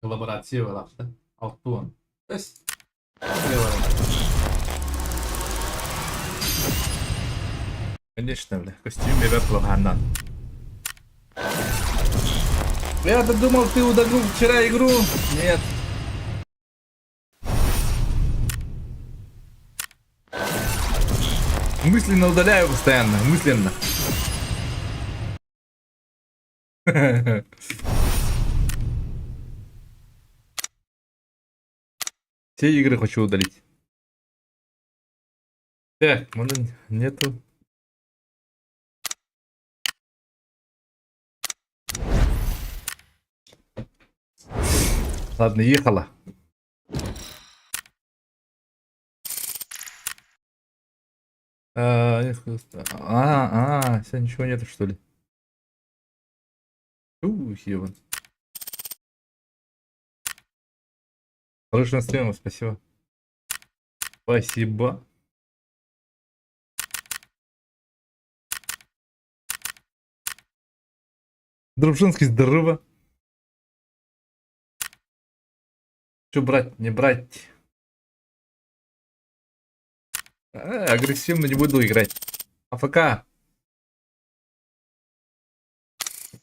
Коллаборация балапта. Алтуон. Өс. Конечно, бля. Костюм бебе плохандан. Я-то думал, ты удалил вчера игру. Нет. Мысленно удаляю постоянно, мысленно. Все игры хочу удалить. Так, можно нету. Ладно, ехала. А, а, все, ничего нету, что ли? Ух, ебан. Хорошего стрима, спасибо. Спасибо. Дружинский, здорово. Что брать, не брать? А, агрессивно не буду играть. АФК.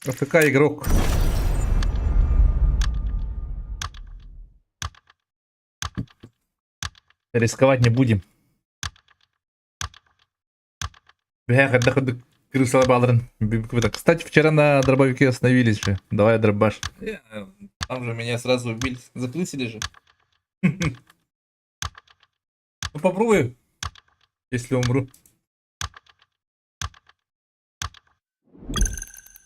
АФК игрок. Рисковать не будем. Кстати, вчера на дробовике остановились же. Давай дробаш. Там же меня сразу убили. Заплысили же. Ну попробую, если умру.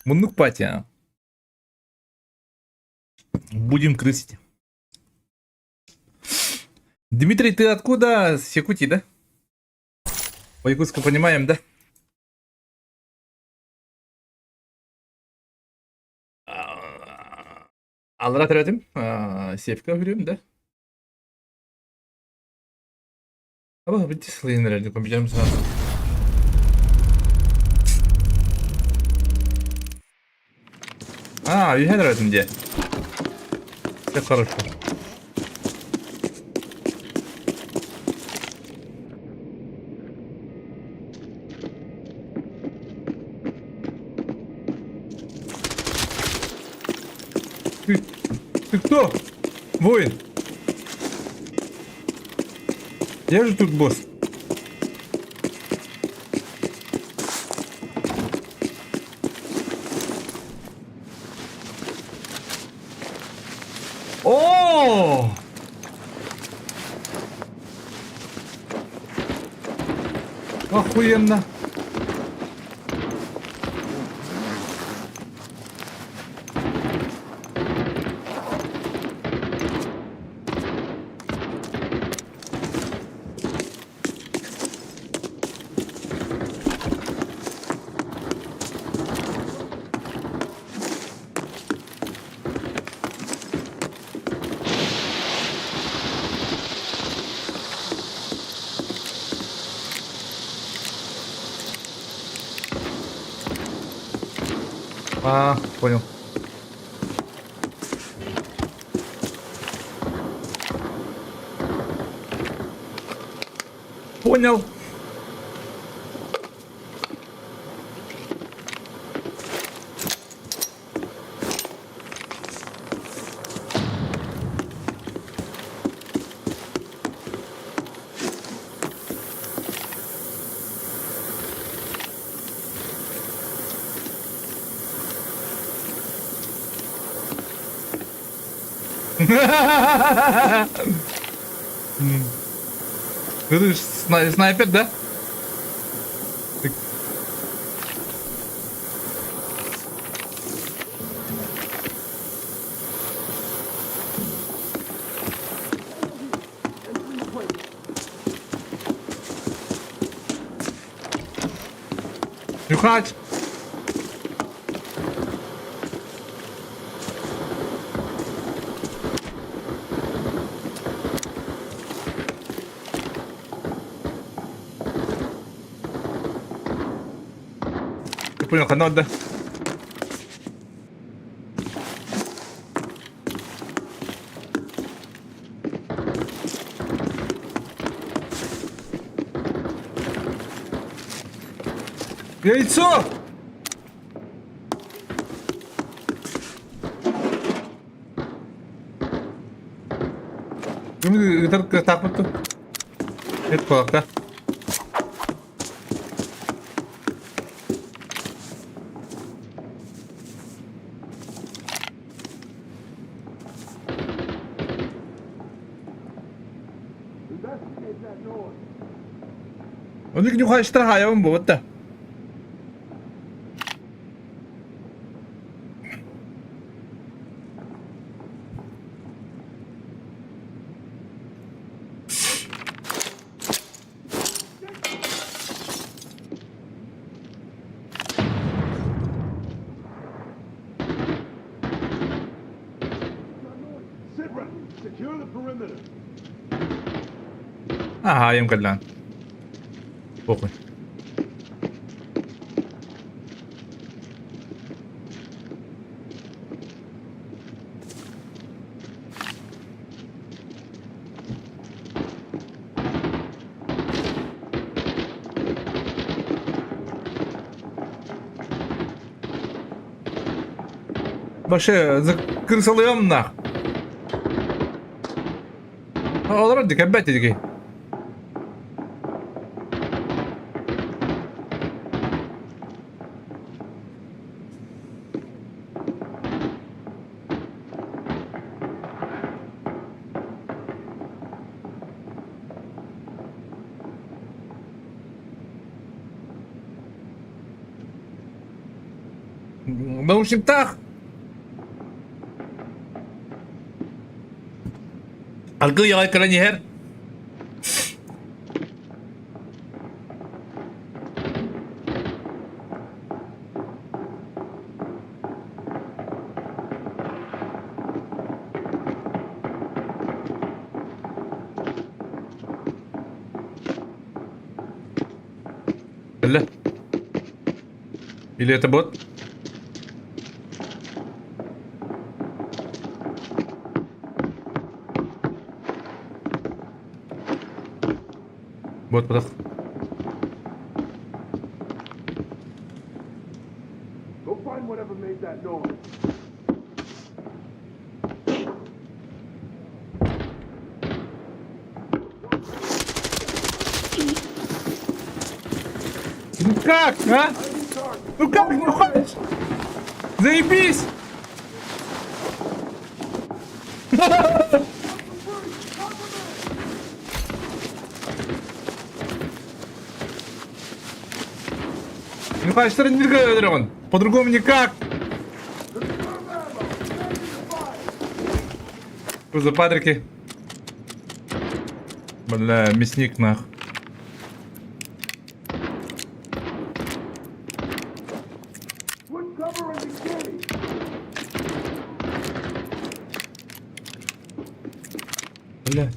Муннук пати. Будем крысить. Дмитрий, ты откуда? С Якутии, да? По якутску понимаем, да? Алра төрөтүм, севка үрүм, да? Аба, бити сылайын эрэлди компьютерим сразу. А, үһэ төрөтүм дии. Все хорошо. Ты, ты кто? Воин. Я же тут босс. О! Охуенно. А, понял. Понял. Ты снайпер, да? Нюхать! Я понял, хана да. Яйцо! Ыытар кыахтаахпыт дуо? Эт куолакта. Ону нюхаачтар хаайабын буолбут да. Аһаайым кэллээн. Похуй. Вообще, крысалыам нах. Олорор дии, кэлбэт дии. Наушниктаах Аргы аҕай кэлэн иһэр. Кэллэ. Или это бот? Бот бырах. Go find whatever made that noise. Ну как, а? Ну как не хочешь? Заебись! Михаил, что не По-другому никак. Что за патрики? Бля, мясник нах. Put cover in the cave. Бля.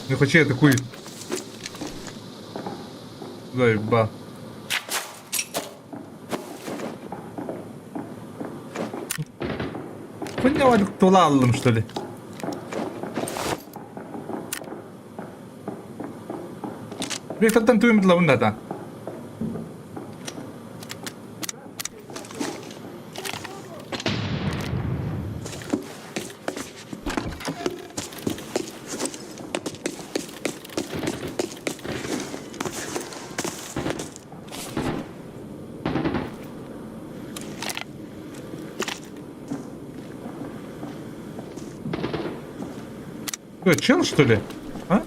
Не хочу я такой. Заеба. Хуйня тулаллым, что ли? Виктор туймутлабын да. Э, чел, что ли? А?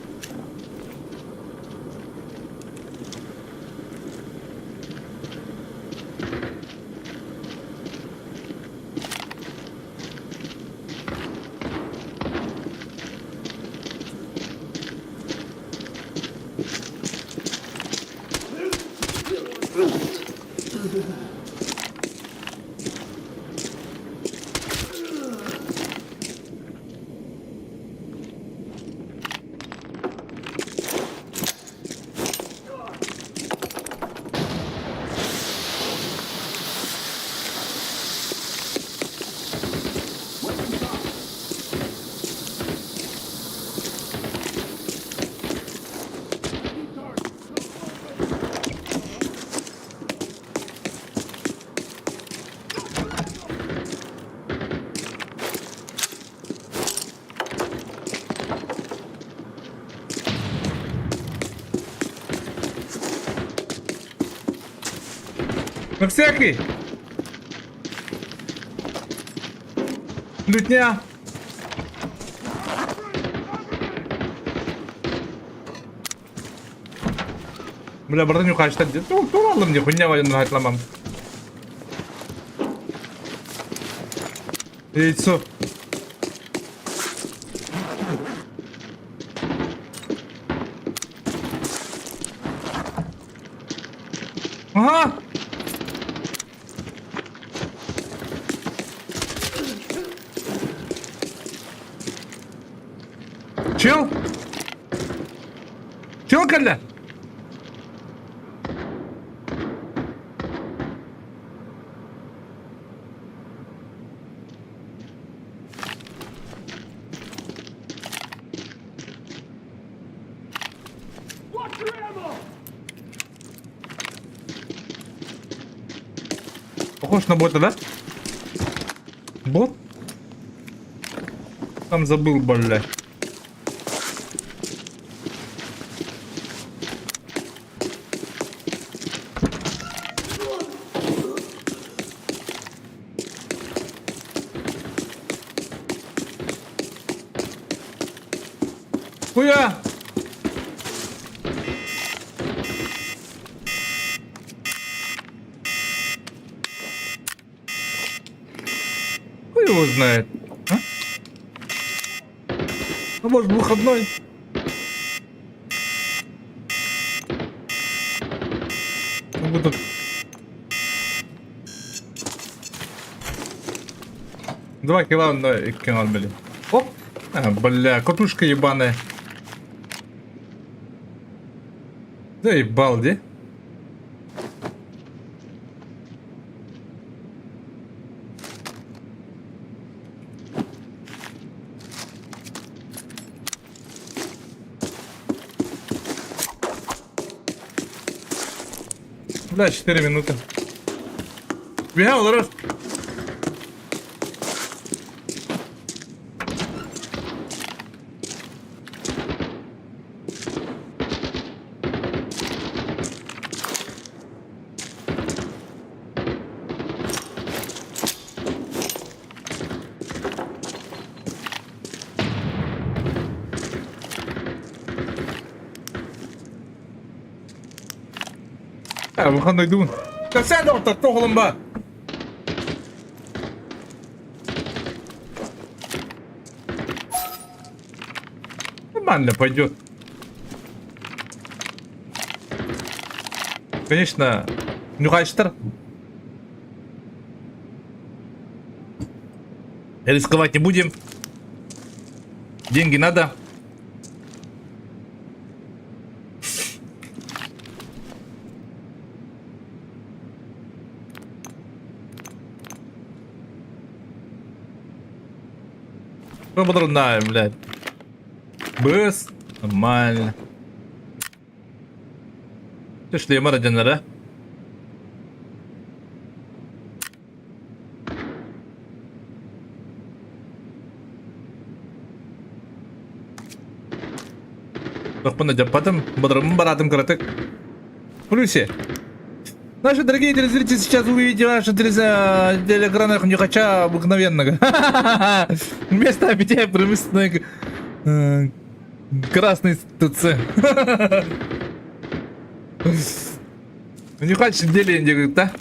На всякий! Лютня! Бля, братан, нюхач, так где? Ну, туралым не хуйня военный хатламам. Яйцо. Ага! Чел? Чел кэллэ? Watch your ammo! Похож на бота, да? Бот? Там забыл, бля. Хуя! Хуй его знает. А? Ну, может, выходной? Как будто... Два килла на канал, блин. Оп! А, бля, катушка ебаная. Заебал, где? Бля, 4 минуты. Бегал, раз. Ja, we gaan dit doen. Dat zijn toch dat toch een ba. Нормально пойдет. Конечно, нюхачтар. Рисковать не будем. Деньги надо. Ну, подрудная, блядь. Быс. Нормально. Ты шлема да? Тохпун дьаппатым, бодорум баратым кыратык. Плюсе. Наши дорогие телезрители, сейчас вы увидите наши телеэкранах нюхача обыкновенного. Вместо аппетита промышленной красный ТЦ. Нюхач деле говорит, да?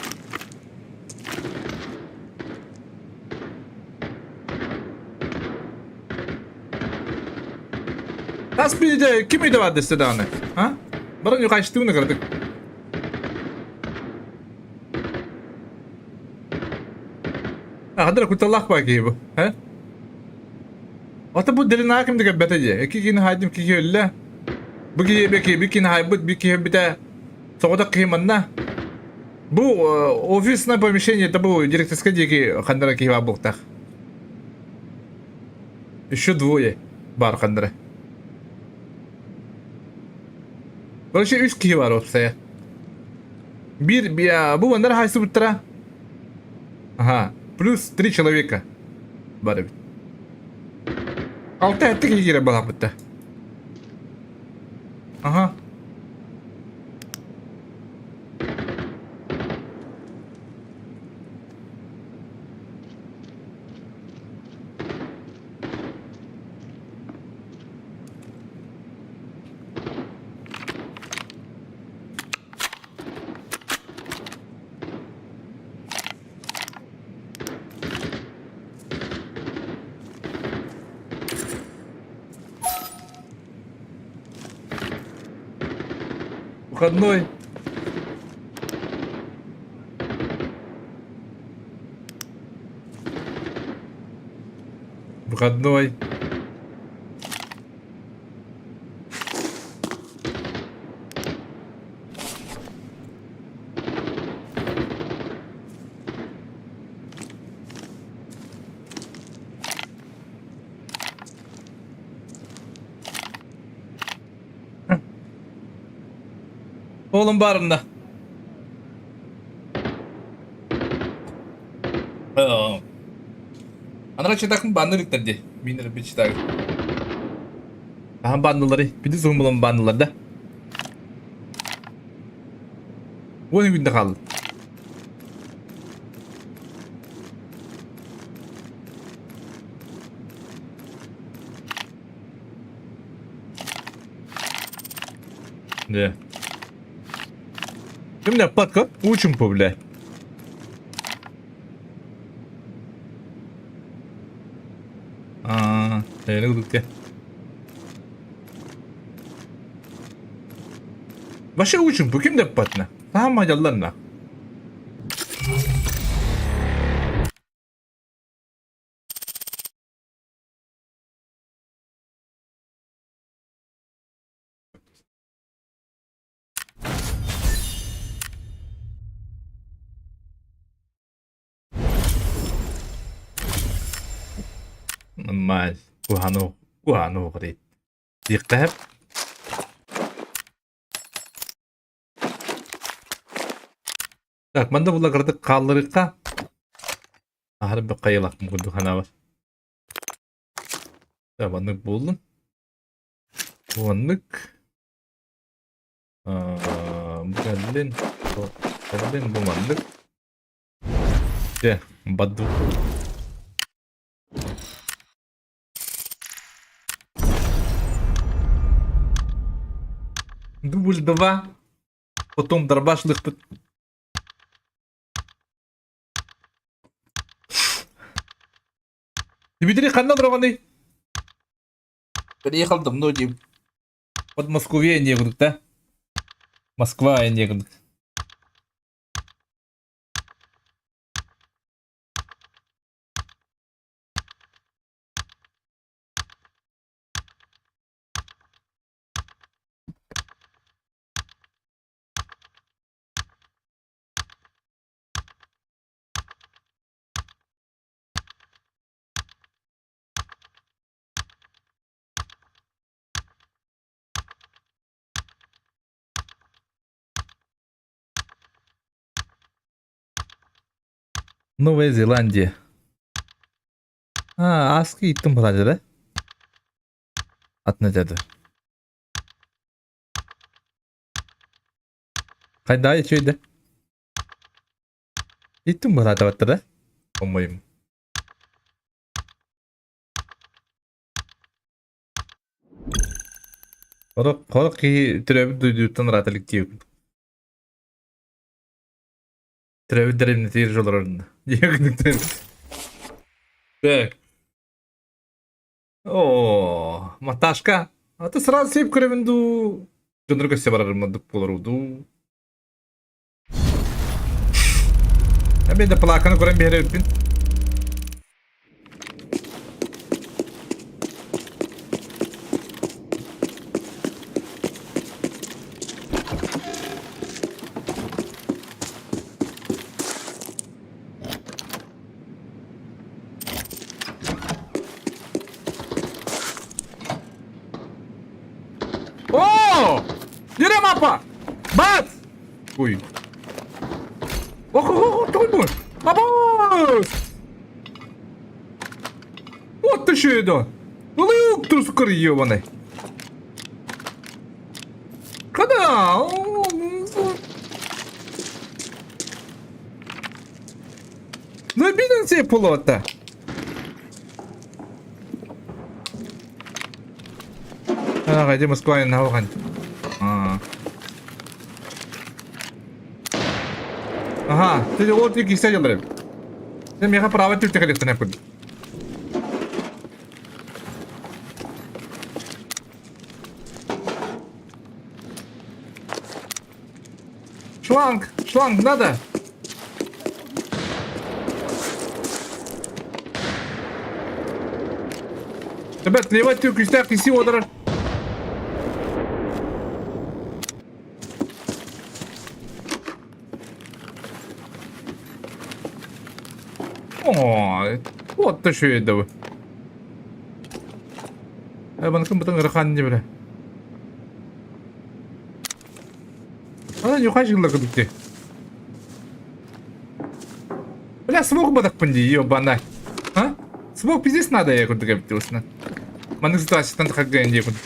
Тас биде ким үйде бар десе даҕаны? А? Бары нюхачтыыны кыратык. Хадара кутталлаах баа киһи бу. Э? Ата бу дэринаа ким да көрбөтө дии. Икки киһини хаайдым киһи өллө. Бу киһи бэки бу киһини хаайбыт, бу киһи өлбүтэ. Соҕотох киһи манна. Бу офисное помещение это бу директорскай диэки ханнара киһи баар буолуохтаах. Еще двое баар ханнара. Короче, үс киһи бар уопсайа. Биир бу маннара хаайсыбыттара. Ага, плюс три человека бар эбит. Алта сэттэ киһи киирэн балаһаппытта. Ага. Выходной. Выходной. Oğlum barında. Анара чытакын баннырыктар дии. Минер bir чытак. Ахан баннылары. Биди зумбулан баннылар да. Уон күндө хаалла. Да. Ты меня подкат учим, бля. Аа, эйне Вообще учим, бу ким деппатына? Саама дьалланна. Нормально. Куһаҕаны куһаҕаны уҕарыйт. Диэххэ Так, манна була кыратык хаалларыахха. Аһары бэккайылахпын курдук санаабар. Так, маннык буоллун. Маннык. Бу кэллин. Кэллин бу маннык. Дьэ, бадду. Дубль два. Потом дробашлыхпыт. Дмитрий ханна олороҕуный? Приехал давно дим. В Москве не да? Москва не Новая Зеландия. А, аски иттим булар да? Атын этеді. Хайда үчүгэй Иттим быраатабаттар да? По-моему. Хорох хорох киһи төрөөбүт дойдутуттан ыраата илик диэбит. Төрөөбүт дэриэбинэтигэр олорорун диэбит. Так. О, Маташка. А ты сразу сип көрөбүн дуу? Дьоннору көрсө барарым ордук буолар дуу? Мен да плаканы көрөн биһирэбиппин. Дьэрэ мапа! Бац! Ой. Ох, ох, ох, тоҕой Абаас! Вот ты что Ылык тускар ебаный. Когда? Ну обиден полота. Аҕа, ити Москва наһаа Аа. Ага, ты вот и кисә дьаллар. Сен миэхэ право түртэкэлиэхтэн эппит. Шланг, шланг надо. Ребят, левать күүстээх киси уодарар. О, вот ты что это. Банкын бытын ырахан не бля. Ана нюхай жылла кыдыкты. Бля, смог бадакпын дии, ёбана. А? Смог пиздец надо, я курдук эбит осына. Маннык ситуацияттан тахарга дии курдук.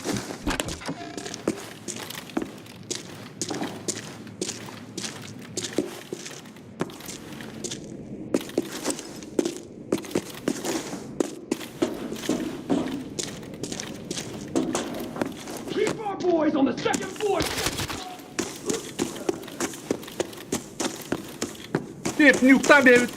Keep our boys on the second floor! Тип, нюхта бэбит.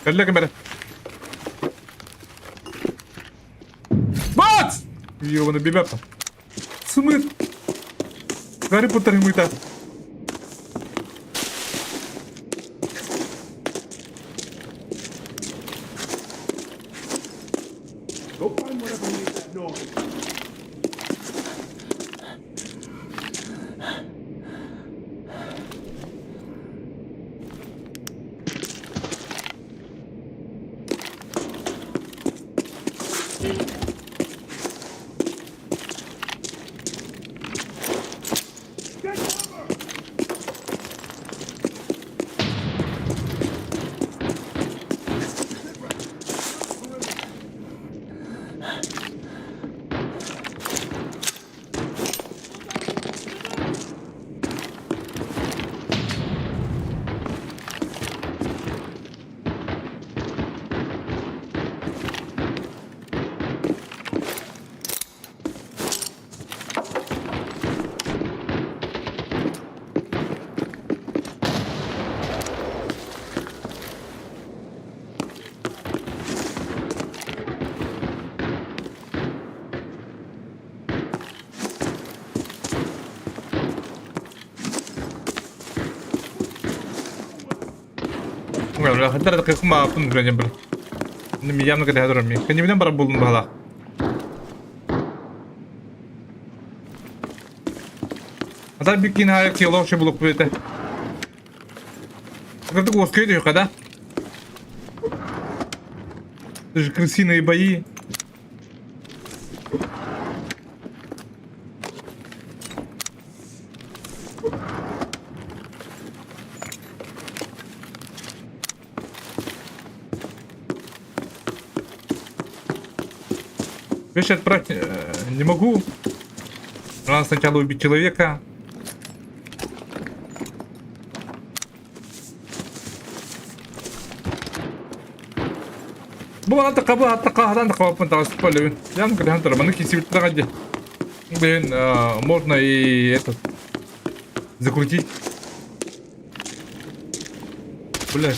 Кэллэ ким эрэ. Бац! Ёбаный бибепа. Сымыт. Гарри Поттер ымыта. Go find whatever made that noise. Get cover! Хаттар да кыхма апын күрәнем бір. Миямны кәдә хәдер ми. Кәнемнән барып булдым бала. Атар биккин хайр кило ше булып бите. Кырдык оскөйдө юкада. Это же крысиные бои. Вещи отправить не могу. Надо сначала убить человека. Бу ата каба ата каһаран кабапын тагыс палыбын. Ян кырхан тора, маны кисибит тагади. Блин, можно и этот закрутить. Бля.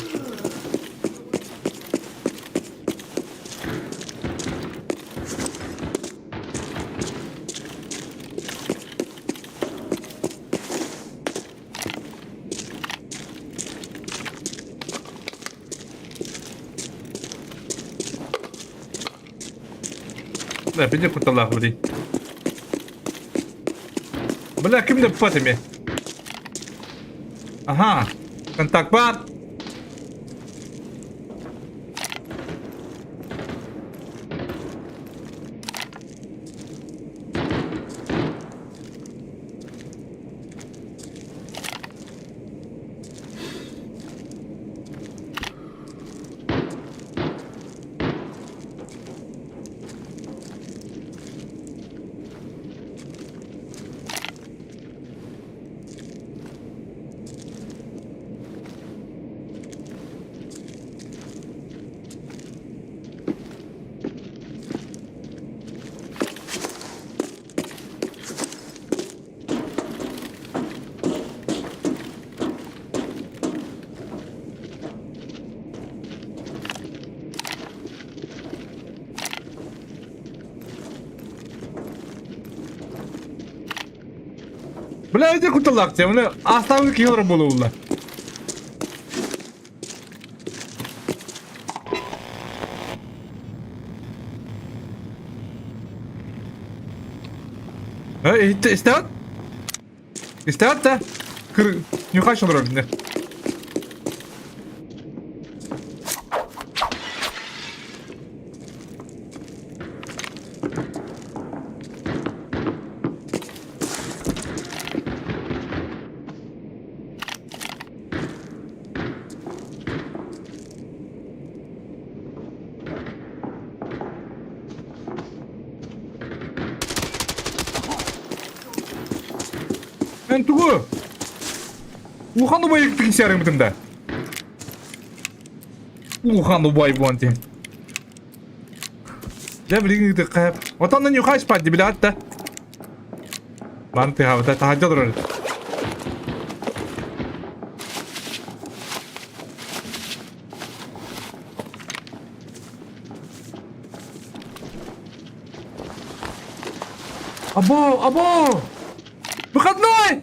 Бля, кутталаах били. Бля, ким да пат эми. Ага, контакт бар. Бля, ити кутталаах дии. Маны аастаабыт киһи олорор буолуолла. Истэҕит? Истэҕит да? Кыр ньухач олорор иннэ. Эн тугу? Улахан убай тиксэрим да. Улахан убай буон ти. Дьэ билигин ыытыахха Отонно ньухач падди билэҕит да. Маны тыаһаабыта таһырдьа олорор. Або, або! Выходной!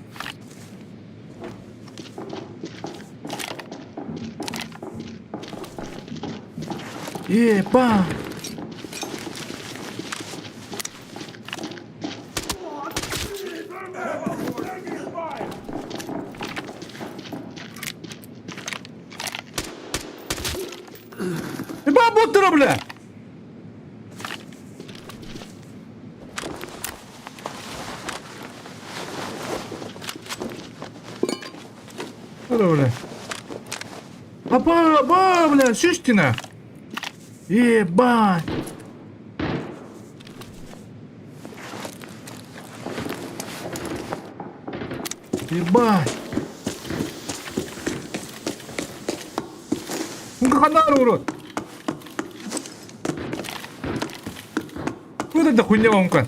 Еба! Еба, буттара, бля! Бля. Аба, аба, бля, Сюстина! Ебать! Ебать! Ну-ка, ханар, урод! Вот это хуйня вам-ка!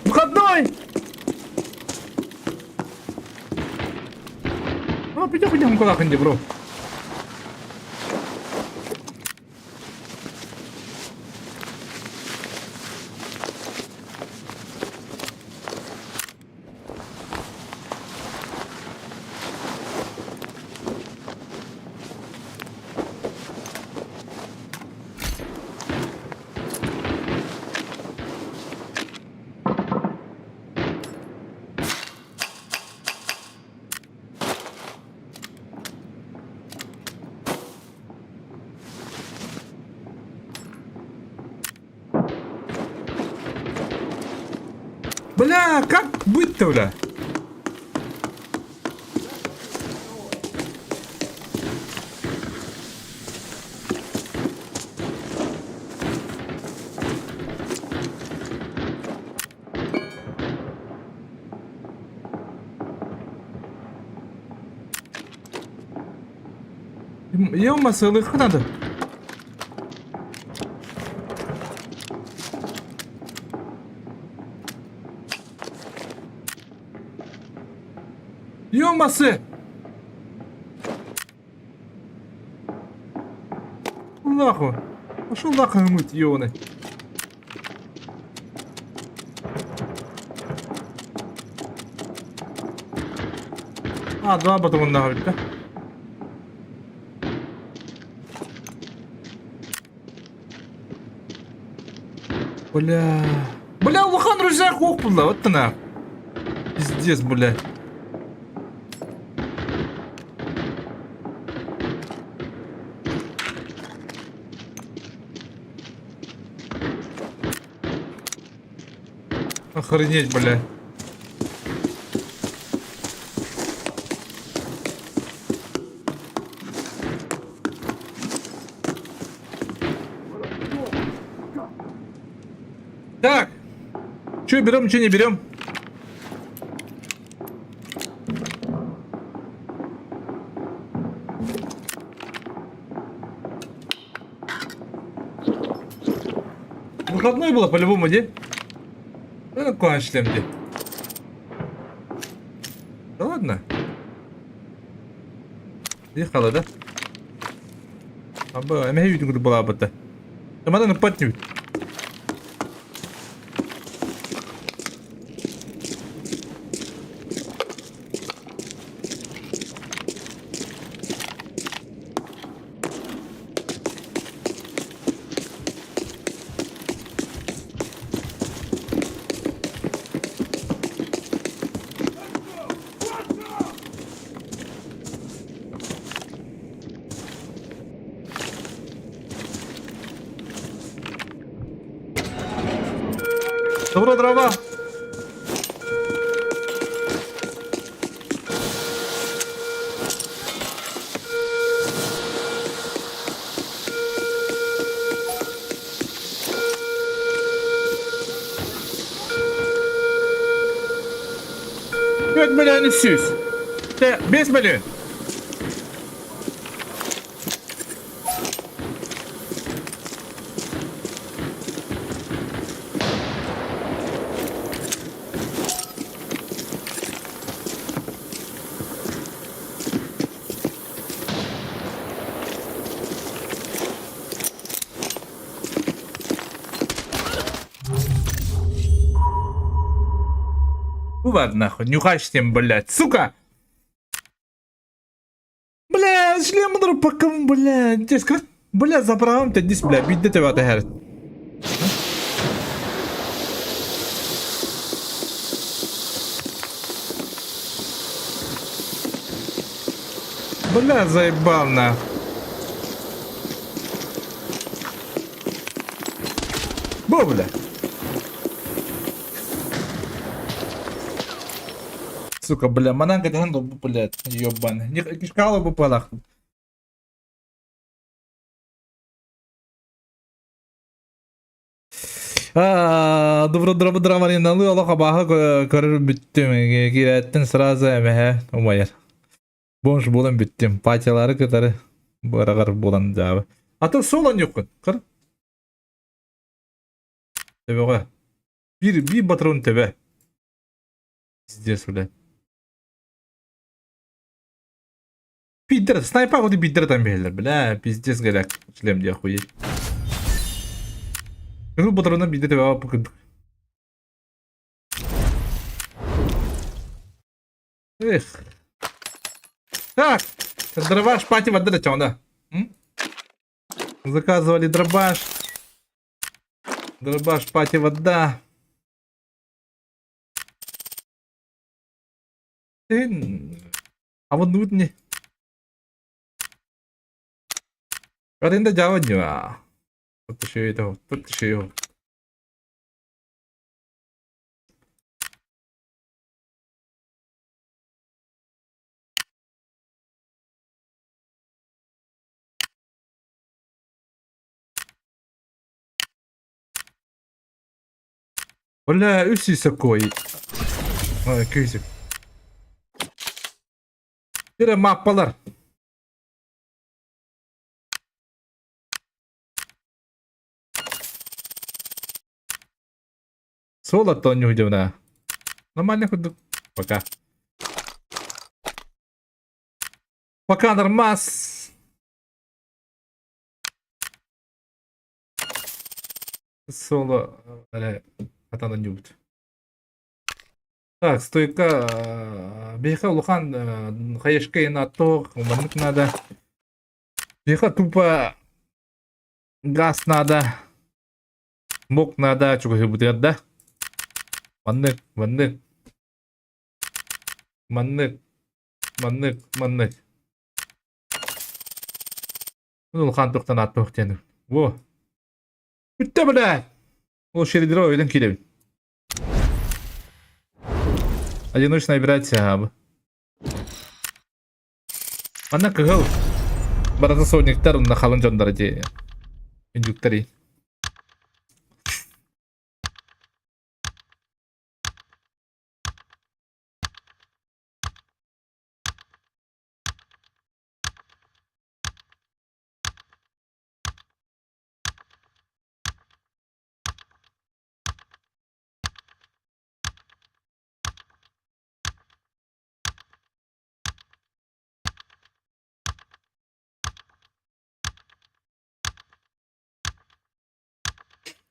Выходной! А, пойдем, пойдем, куда ходи, бро. Бля, как быть-то, бля? Ё-моё, надо. Ё-моё! Нахуй! Пошел нахуй мыть, ёбаный. А, два батоннаах эбит да. Бля. Бля, улахан рюкзак ох булла, вот она. Пиздец, бля. Охренеть, бля. Так. Че берем, че не берем? Выходной было по-любому, де? Ну, шлем де. Да ладно. Ехала, да? Аба, эмэһи үүтүн курдук балаабыта. Манан ыппат ньүбүт. Добро дрова! Түөрт мөлөөнү сүүс. Тэ, биэс мөлүөн. Бу нахуй, нюхач тем, блядь, сука! Бля, шлем пока, бля, деск, бля, заправым ты дис, бля, бидде тебе атахер. Бля, заебал на. Бо, бля. Сука, бля, манан кэтэн блядь, ебаный. Не бу палах. Добро дроба драмариналы олох абааһы көрөр бүттүм. Киирээттин сразу эмэһэ умайар. Бомж буолан бүттүм. Патялары кытары быраҕар буолан дьаабы. А то солон юккун. Кыр. Төбөҕө. Биир биир батырын төбө. Пиздец, блядь. Пидор, снайпа вот и пидор там беһэллэр, бля, пиздец говорят, шлем где охуеть. Кызыл батырынан биирдэ төбөҕө Эх. Так, дробаш пати воды да? Заказывали дробаш. Дробаш пати вода. А вот тут не. Аренда жавадньюа. Тут еще это, тут еще. Бля, үс сүүс Ой, күйсік. Бире маппалар. Соло тонню удивна. Нормально курдук. Пока. Пока нормас. Соло. Атана нюбут. Так, стойка биһиэхэ улахан хаешка аттоох, маннык надо. Биһиэхэ тупо газ надо, мук надо чугаһыыбытыгар да. Маннык, маннык, маннык, маннык, маннык. Улахан туохтан аттоох диэн. Во. Бүттэ бля! Ол шеридро өлөн киирэбин. Одиночная операция аһаабы. Манна кыһыл барыта сотниктар уонна халын дьоннор дии. Индюктар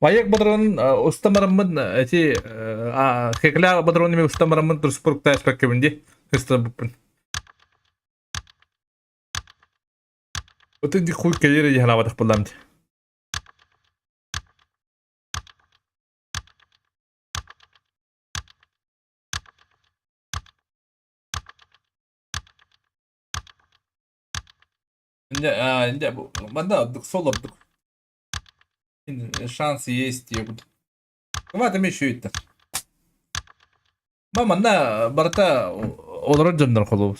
Ваек бодорон устан бараммын эти хекля бодорон эми устан бараммын турспурукта эспеккебин ди ыстабыппын. Отын ди хуй келер ди ханабатах булам ди. Манна ордук, сол ордук. Шанс есть диэбит. Кымаат эмиэ үчүгэйдэр. Ма манна барыта олорор дьоннор холобур.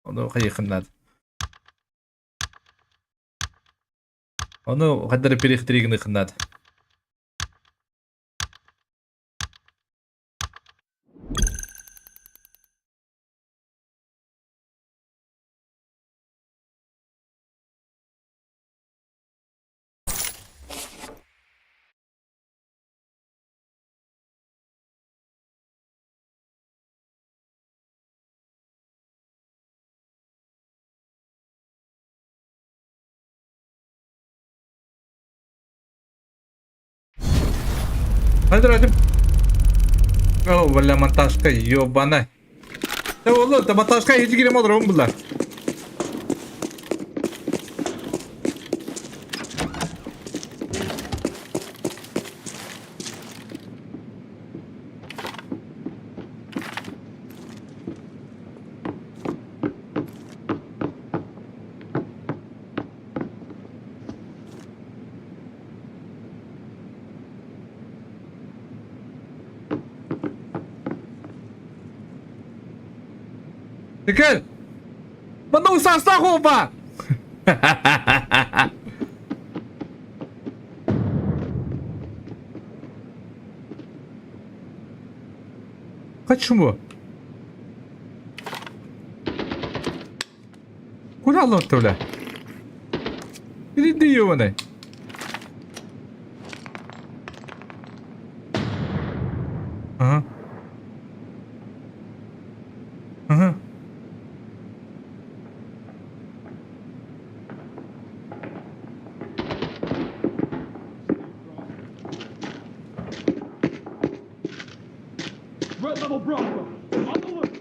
Ону хайыаххын наада. Ону хайдах эрэ перехтири гыныаххын наада. Hadi hadi. О, бля, монтажка, ёбана. Да oğlum, да монтажка hiç girem olur oğlum bunlar. Тикер! Манна усаастаах уопа! Почему? Куда лотто, бля? Иди ебаный. Ага. Ага. Red level Bravo. On the look.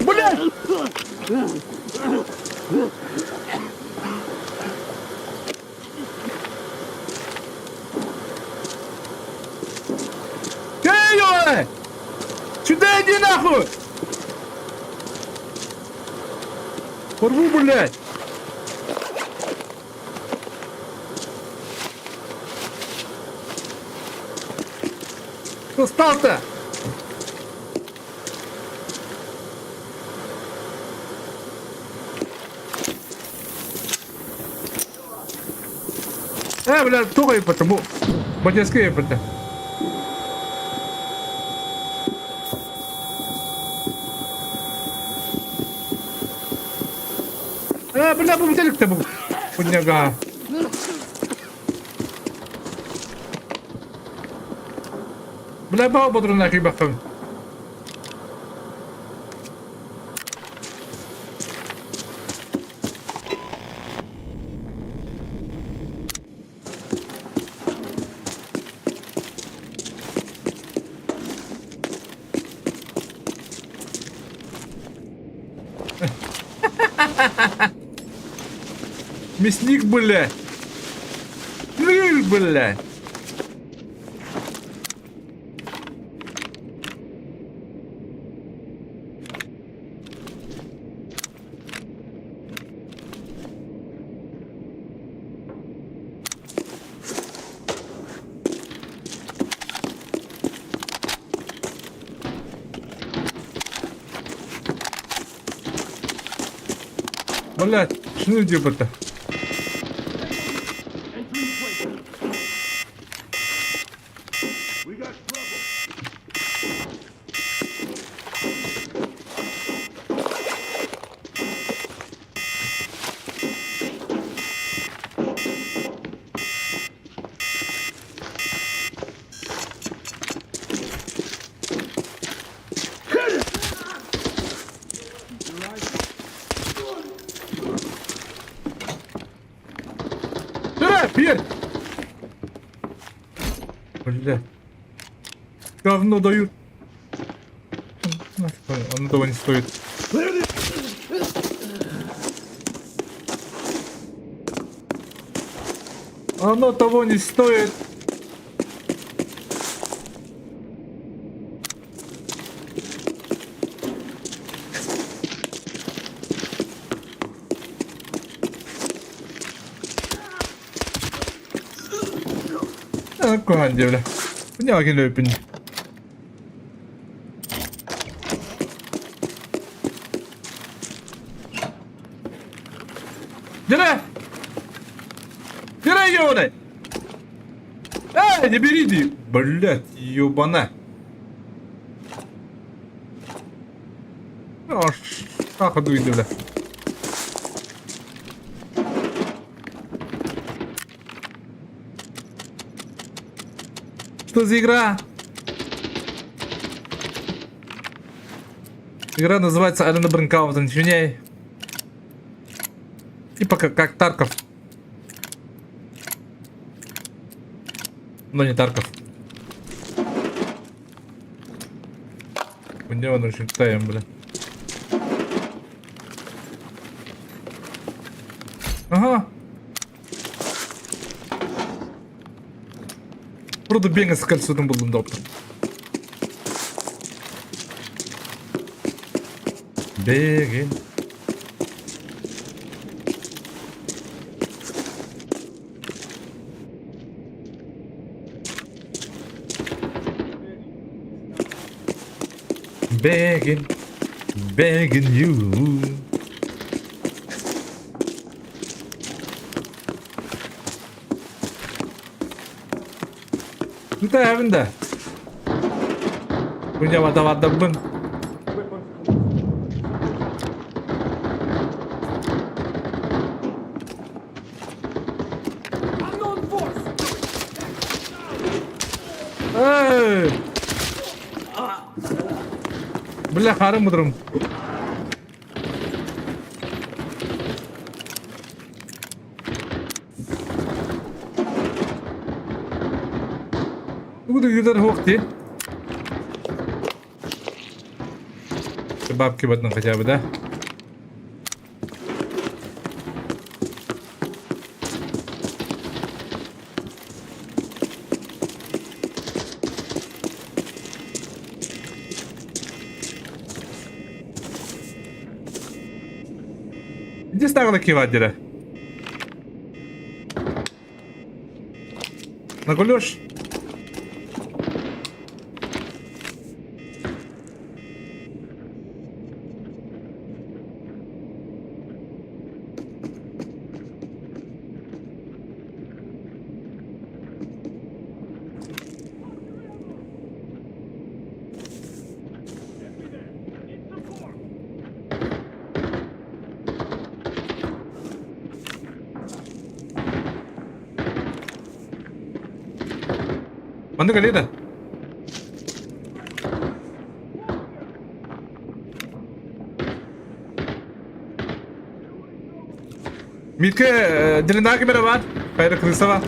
Блядь! Эй, Сюда иди нахуй! Порву, блядь! Что стал-то? Э, бля, тугай потому. Батяски это. Бля, бу бүтэликте бу. Кунняга. Бля, баа бодруна кийбэххин. Мясник, бля! Блин, бля! Блядь, шныр диэбэтэ. We got trouble. Бля, пер! Бля. Говно дают. Оно того не стоит. Оно того не стоит. Куһаҕан диэбилэ. Бу килиэппин. Дьэ! Дьэ, ёбаный! Эй, не бери, ди! Блять, ёбана! Ах, дуйды, бля. Что за игра? Игра называется Арена Брэнкаутен, извиняй. Типа как, как Тарков. Но не Тарков. Мне он очень таем, бля. Ага. Вроде бега с кольцом был доктор. Бегин. Begging, begging you. Тутаһабын да. Кунья-вата-ватабын. Эй! Бля, харым мудрым. Тугу да ыытар суох дии. Бабки баттан хотя бы, да? Где старый кивадера? Нагулешь? Манна кэлиэ да. Митка длина кимэрэ баар? Хайда крыса бар.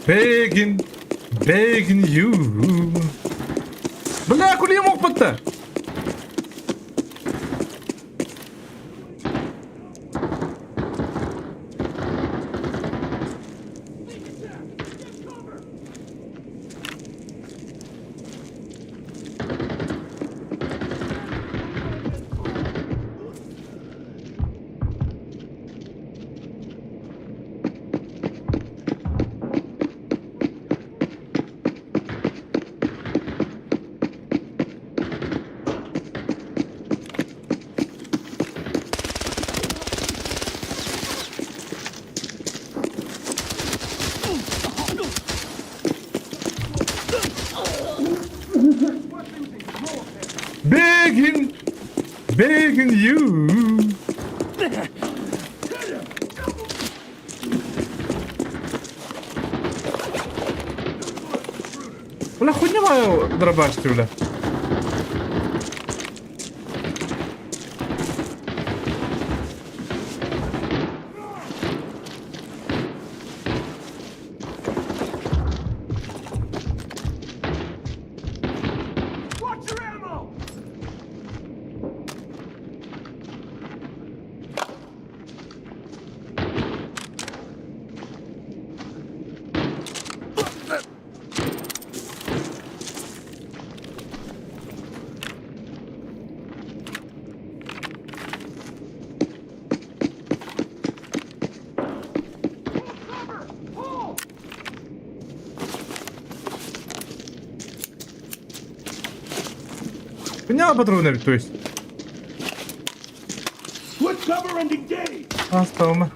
Begging, begging you. Бля, кулием опыта. Begging, begging you. Бля, хуйня мою дробашьте, бля. Watch your ammo! Pull cover! Pull! Хуйня патроны, то есть. Put cover and engage! Асталма.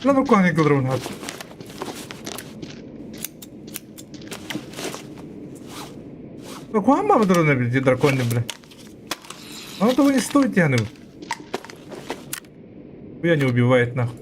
لا نكون يقدرون هذا. Куама патроны, блядь, драконы, бля. Оно того не стоит, я ну. Я не убивает, нахуй.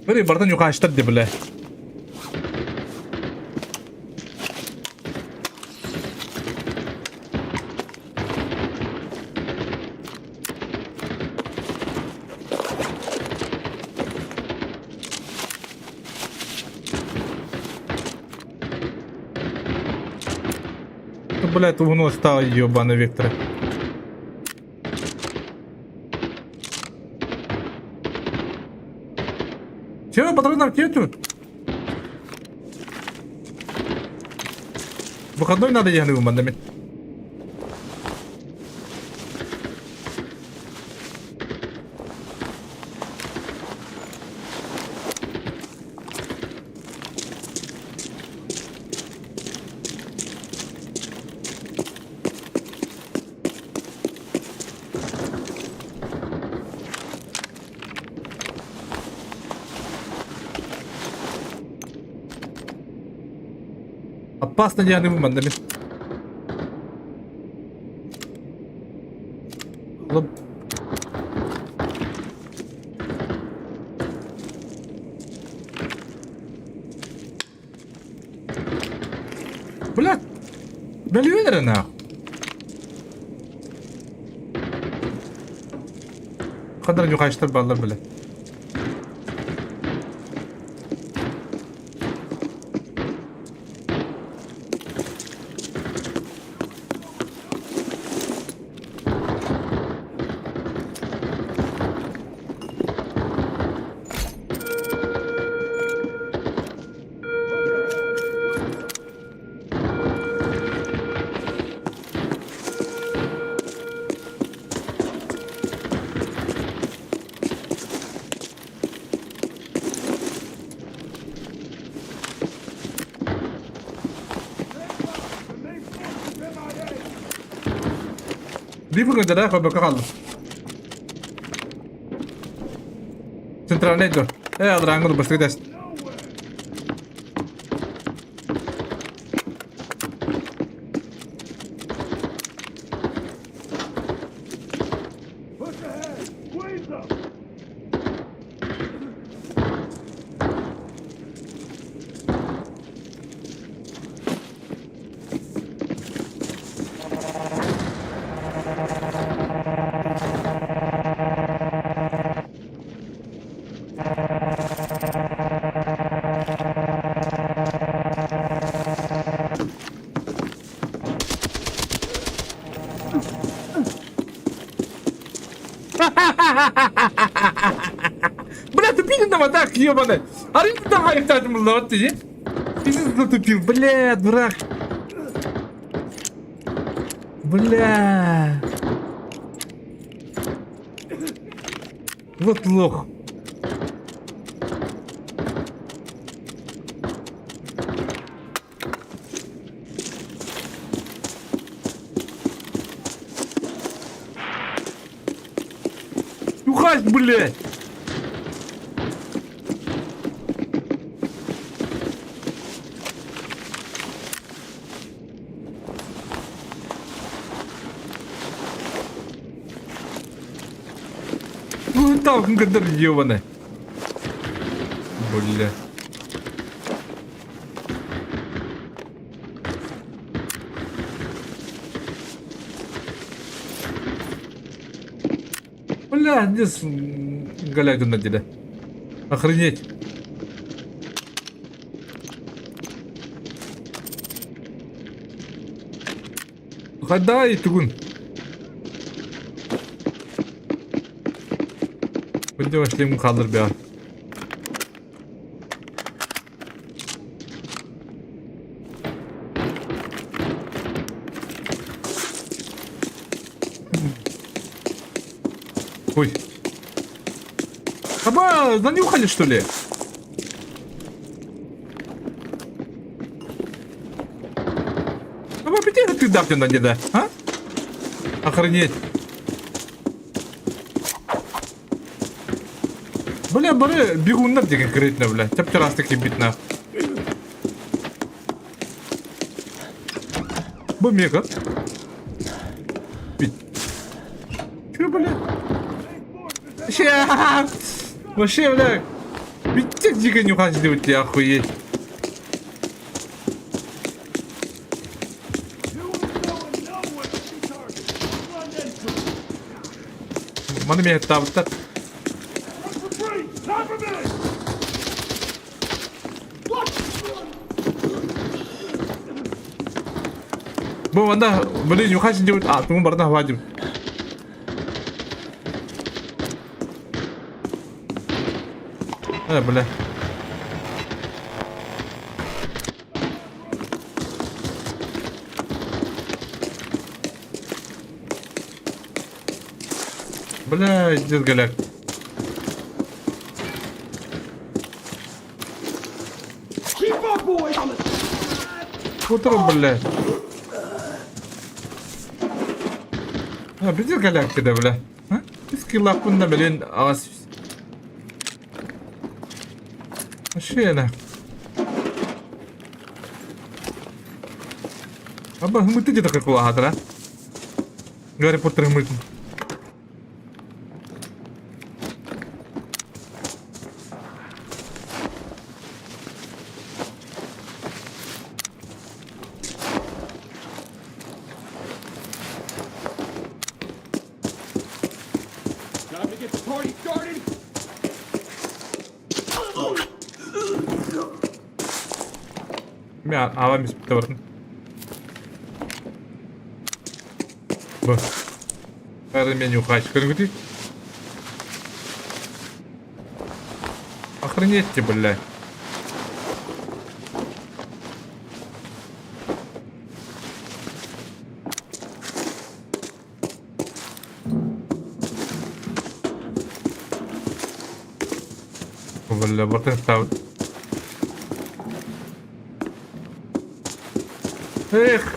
Бери, бартан юхаштар де, бля. Та, блядь, воно стало ебаный Виктора. Чего, патронов нету? Выходной надо ехать в мандамин. Опасно ехать в мандамин. Блядь, бөлүөн нахуй. Хандар нюхачтар баллар, бля. Биир көрдөрө көрбөккө хааллым. Центральный дуо? Э, алраңгы бастыгы тест. Push ahead! Squeeze them! Бля, тупили там атак, ебаный. Арыйда хайыктаатым буллабат дии. Пиздец затупил, бля, дурак. Бля. Вот лох. Ухась, блядь! Ну там гадар ебаный. Бля. Бля, где с... галягу надели? Охренеть. Хадай, тугун. Күндө шлем қалдыр бя. Ой. Аба, занюхали что ли? Аба, где ты дав на деда, а? Охренеть. Бля, бары бегуннар деген конкретно, бля. Чап-чарастык бит на. Бу мега. Бит. Че, бля? Ща! Вообще, бля. Бүттек дико нюхать делать, охуеть. Маны меня там так. Бу манна, блин, нюхать делать. А, тугун барна хватит. Э, бля. Бля, дед голяк. Утро, бля. А, пиздец голяк ты, да, бля. А? Скиллаппын да билин аҕас Вообще Аба хымыты где-то как кулаһатара. Гарри Поттер хымытын. Time to get the party started. Мен ала емес бітті бардым. Б. Бәрі мен ухач. Көріңгі Охренеть ты, бля. Бля, бартын ставит. Эх.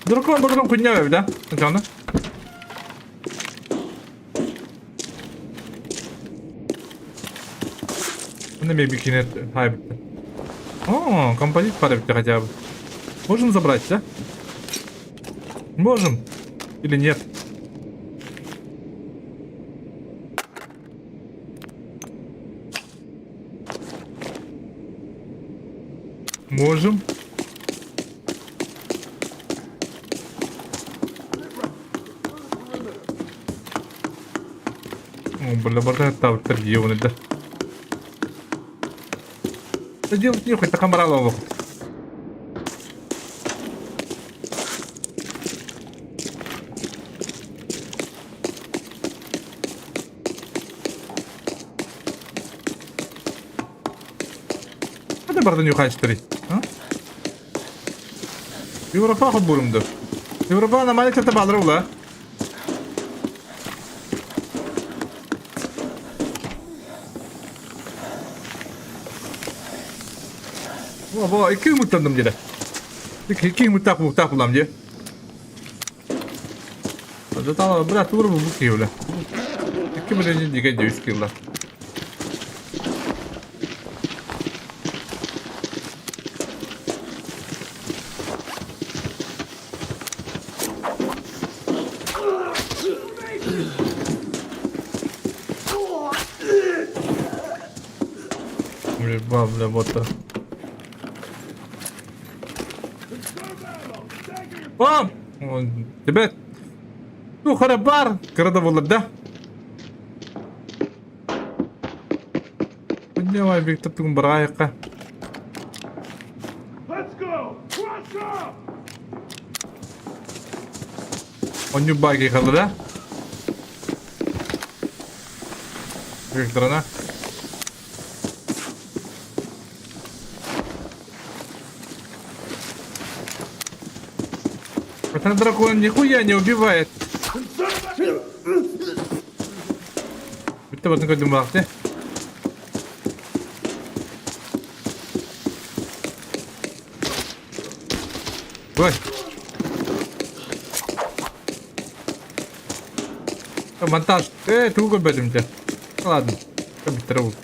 Дракон дракон хуйня эбит, да? Сначала. Ну, бикини хайбыт. О, композит пара хотя бы. Можем забрать, да? Можем. Или нет? Можем. О, бля, барда тавтар ебаный, да. Да делать нехуй, так амрала Hadi бардан юхачтырый. Европа хоббурумду. Европа нормально ката балыр ула. Во, во, икки муттандым деді. Икки муттак муттак булам де. Зато, брат, урбу буки, бля. Икки блин, диге 100 килла. Бля, бля, вот. Бам! Тебе ну харабар кыра да буолар да? Давай, Виктор, тугун бараайыкка. Let's go! Crush up! Онньу баги халла да? Викторана. Этот дракон нихуя не убивает. Бүттэ батын көрдүм баахты. Ой. Монтаж. Тугу көрбөтүм дьэ. Ладно. Бүттэрэ бул.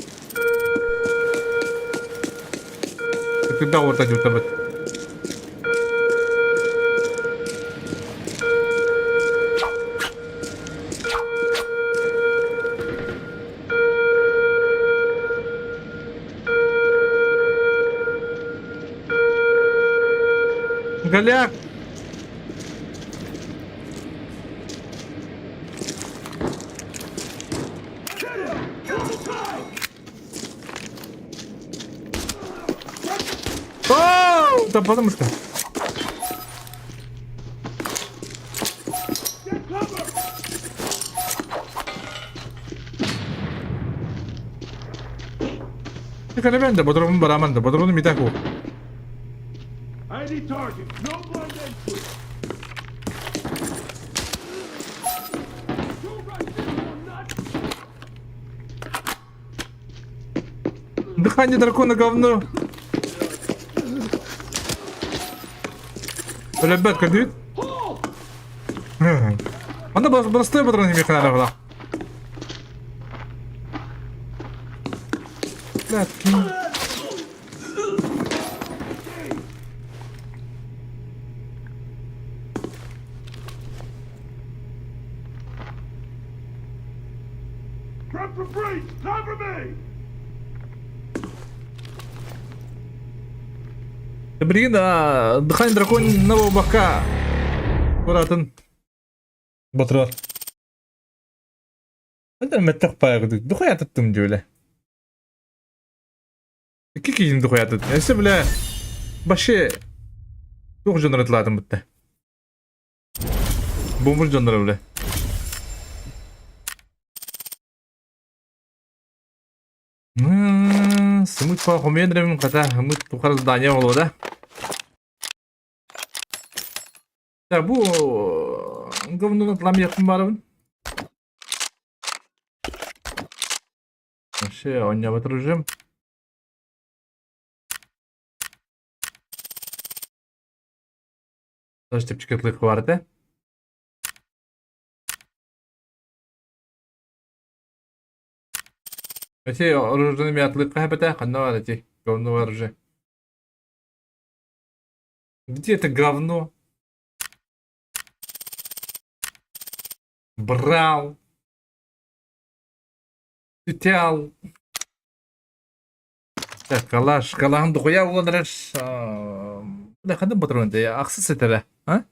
Кытырда орта жутабыт. Голяк! Оу! Да потому что... Калебен да, бодромун бараман да, бодрону митаку. ID target. No blind entry. Two right there will not Дыхание дракона говно. Ребят, кадит? Анда простой патрон механа была. Блядки. Prep for breach! Cover me! Блин, а, дыхание дракона бака. Куратын. Батырар. Это меттэх паягы. Духая туттум дьүлэ. Икки киһини духуя туттум. Өссө бля вообще туох дьоннор тылаатым бутта. Бомбур дьоннор бля. Сымыт па хомуйан эрэбин хата ымыт тухар здание буолуо да. Так бу говнуну тыламыйахпын баарабын. Вообще оонньообот режим. Тоже чэпчэки баар этэ. Эти оружиены мятылыкка хэпэтэ, ханна бар эти? Говно бар уже. Где это говно? Брал. Тетял. Так, калаш, калаһын духуя булан эрэр. Да ханна патрон ахсыс этэрэ, а?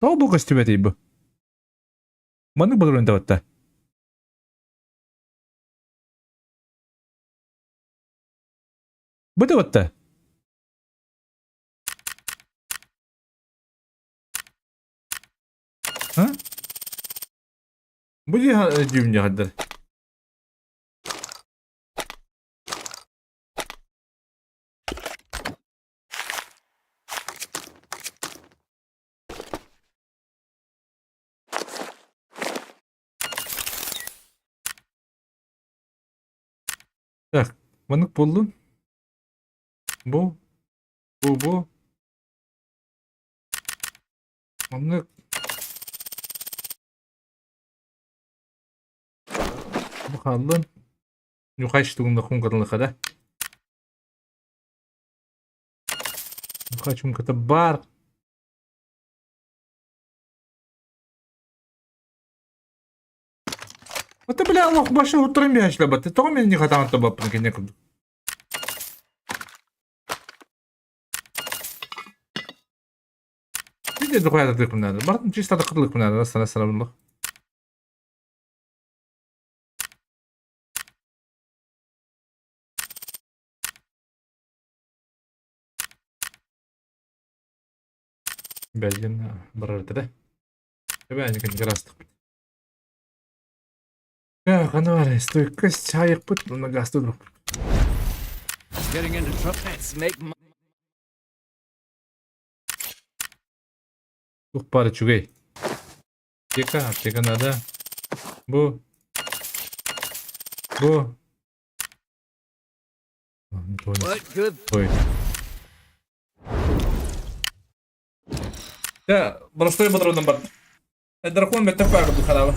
Тоҕо бу көстүбэтий бу? Маннык патрон табатта. Бу табатта. А? Бу дьүүм дьаһардар. Так, маннык буоллун. Бу, бу, бу. Маннык. Бу хааллын. Ньухач тугунда хункатылыха да. Ньухач хунката бар. Это, бля, лох башы утром бяшлабат. Тоҕо мен не хатаан табаппын кэннэ курдук. Видите, духуя надо. Бартын чисто кырлык надо, сана сана буллах. Бәлгин барар да. Эбэни кырастык. Хана бар, стойкость чайыкпыт, мына газты друг. Getting into trouble. Let's make money. Тух баар үчүгэй. Аптека, аптека надо. Бу. Бу. What good? Ой. Да, простой патроном бар. Дракон беттэх баар курдук хараба.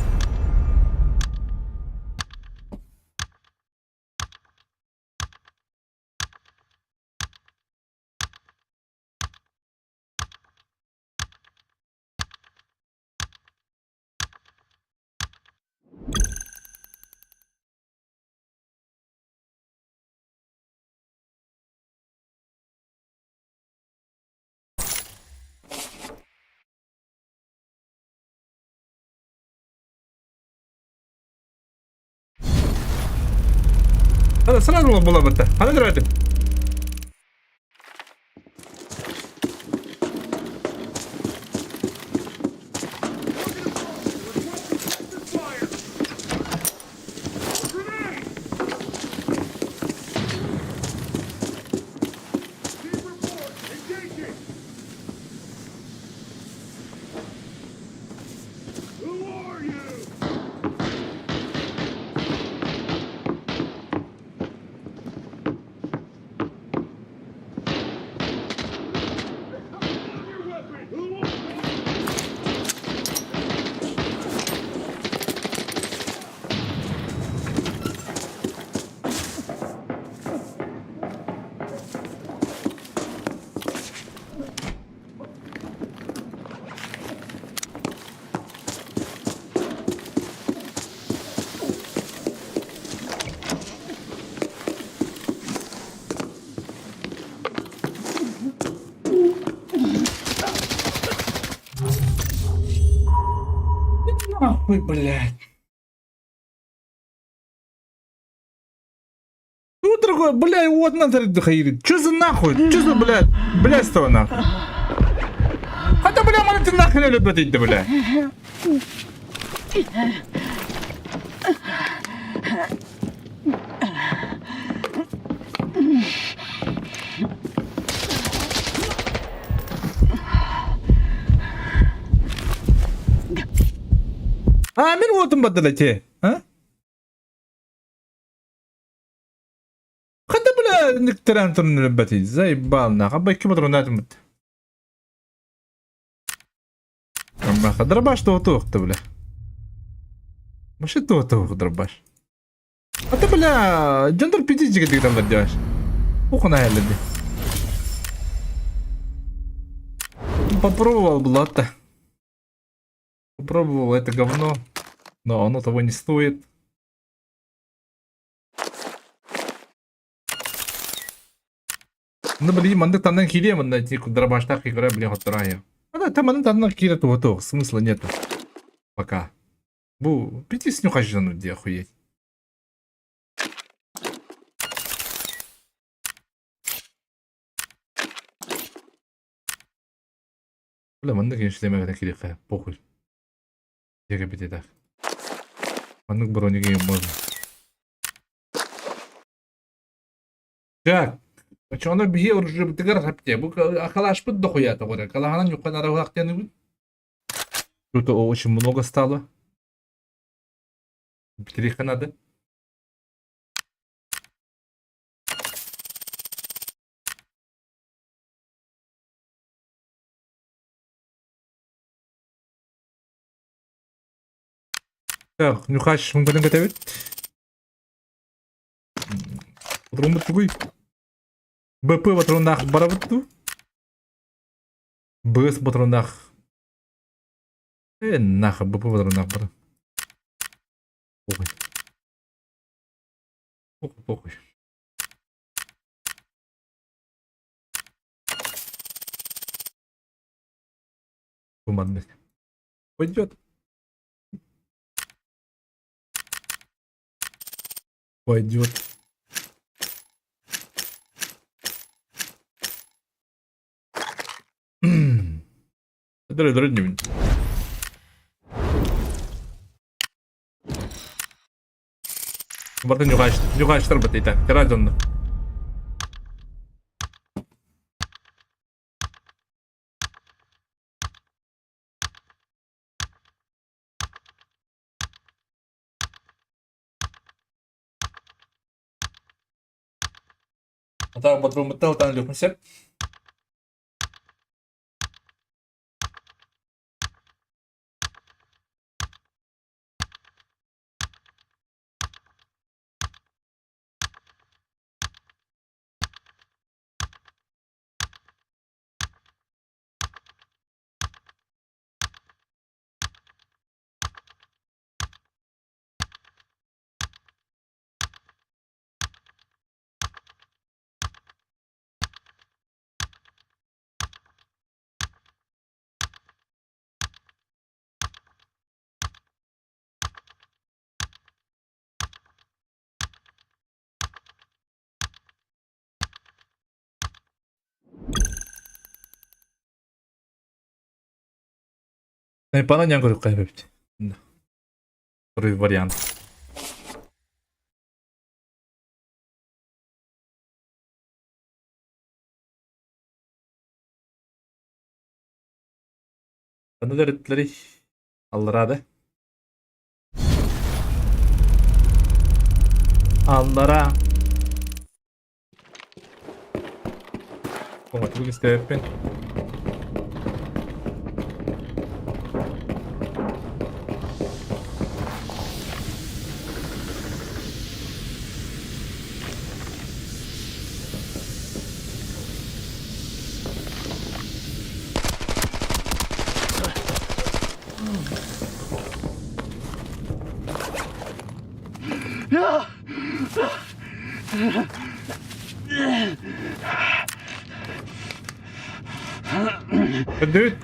Сразу була бытта. Хана көрөтүм. Нахуй, блядь. Ну, дорогой, блядь, вот надо хайрит. Чё за нахуй? Чё за, блядь, блядство нахуй? Хотя, бля, маны ты нахуй не любят идти, бля. А, мин уотум баддала те. А? Хата, бля, нектеран турун өлбөтүй. Заебал нахуй. Абай ким отурун бит. Дробаха. Дробаш туох-туох бля. Вообще туох-туох дробаш. А ты, бля, дьонтор пятидесяти дигиталлар диаш. Ухуна элледи. Попробовал было-то. Попробовал это говно, но оно того не стоит. Ну, блин, маннык таннан киириэ манна дробаштаах игра, блин, хоттораайа. А там маннык таннан киирэ туһа смысла нету. Пока. Бу пятисню хажжану где охуеть. Бля, маннык ишлемегene кириэххэ, похуй. Дьиэгэ битэтэх. Маннык бронигы можно. Так, очоно биһи оружиебытыгар хапте. Бу акалашпыт дохуя тоҕура. Калаһанан юккан арабыһахтыаныбыт. Тут очень много стало. Битириэххэ надо. Так, нюхач муҥкатын кэтэбит. Патроммут тугуй? БП патроннаах барабыт дуу? БС патроннаах. Э, нахуй, БП патроннаах бара. Похуй. Похуй, похуй. Туманность. Пойдет. Пойдет. Барытын ньуҕаачтар бытыйта, кыра дьонно. Атаҕа ботурууммуттан ылтан өлүөхпүн сөп. Пананьян көрүөххэ эбит. Второй вариант. Аныгы аллараа да. Аллараа. Оҥотугу истээппин. Dude.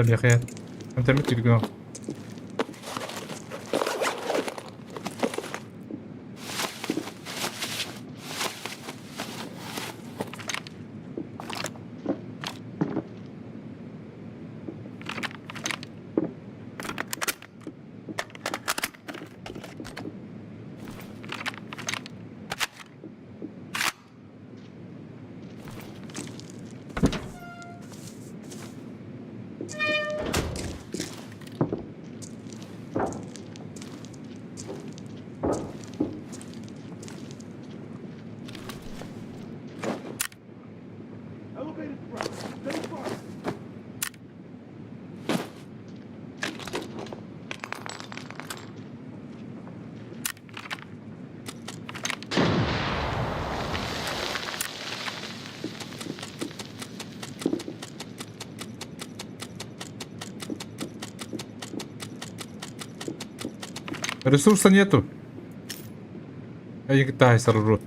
Миэхэ Эмтэммит түргэн. Elevated threat. Stay far. Ресурса нету. Эйигин таайсар урут.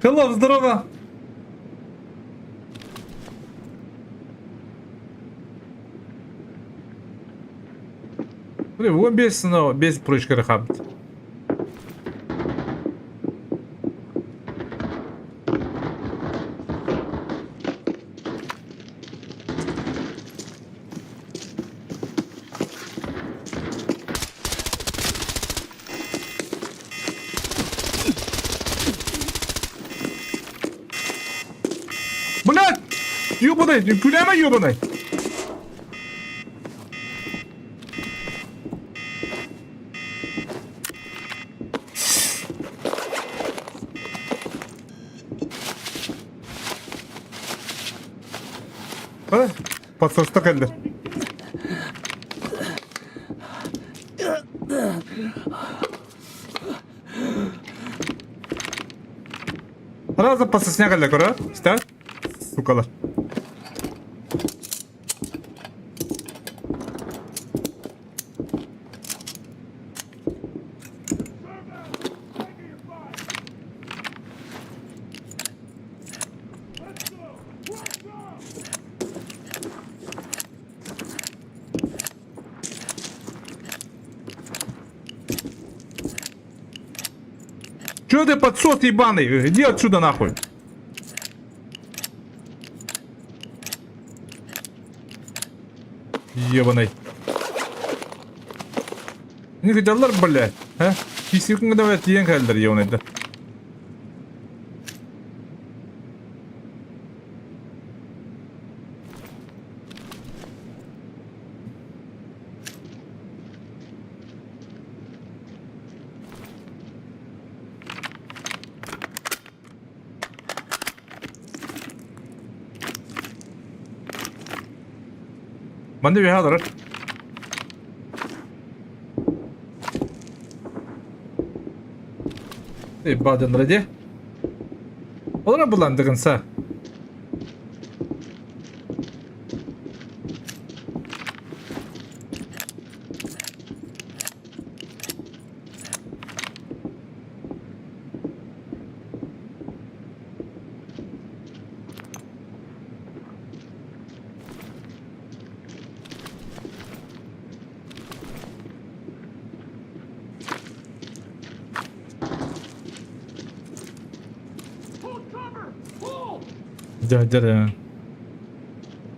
Hello, здорово! Блин, 15 но без прочка рахабт. Блядь! Ёбаный, пуляма ёбаный! А? Подсоста кэллэ. Сразу подсосня кэллэ көрө. Истэ? Сукалар. Чё ты подсос ебаный? Иди отсюда нахуй. Ебаный. Не хотеллар, блядь, а? Кисиркин давай тиен кэллэр ебаный. Манна үөһэ олорор. Баадыннара дии. Олорор булан дыгынса. Hold cover! Hold! Дя, дя,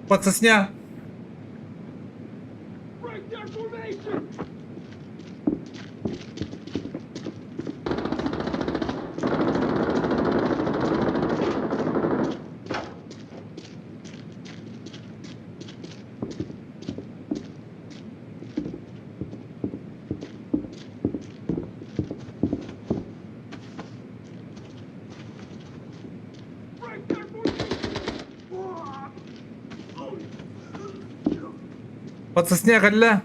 Подсосня! Break their formation! Break their formation! Oh. Подсосня кэллэ.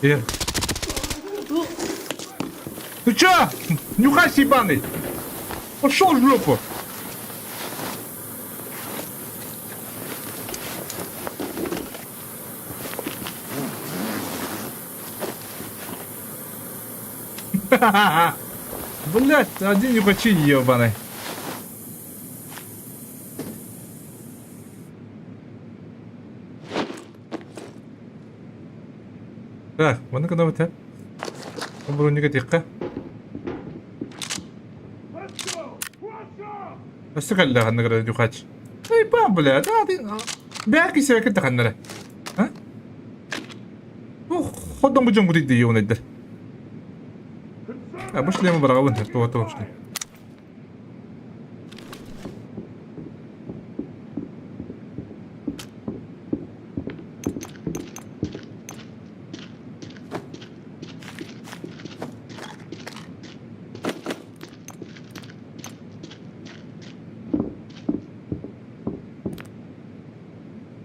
Ир. Ты чё? Нюхай ебаный! Пошел в жопу! Блять, один нюхачи ебаный. Так, манна гынабыт һэ. Броника тиэххэ. Өссө кэллэ ханна гына нюхач. Эй, ба, бля, да, ты... Бэк кисэкин таханнара. А? Ну, ходом бу дьон гудит дии онайдар. А бу шлемы бараҕабын, туох туох шлем.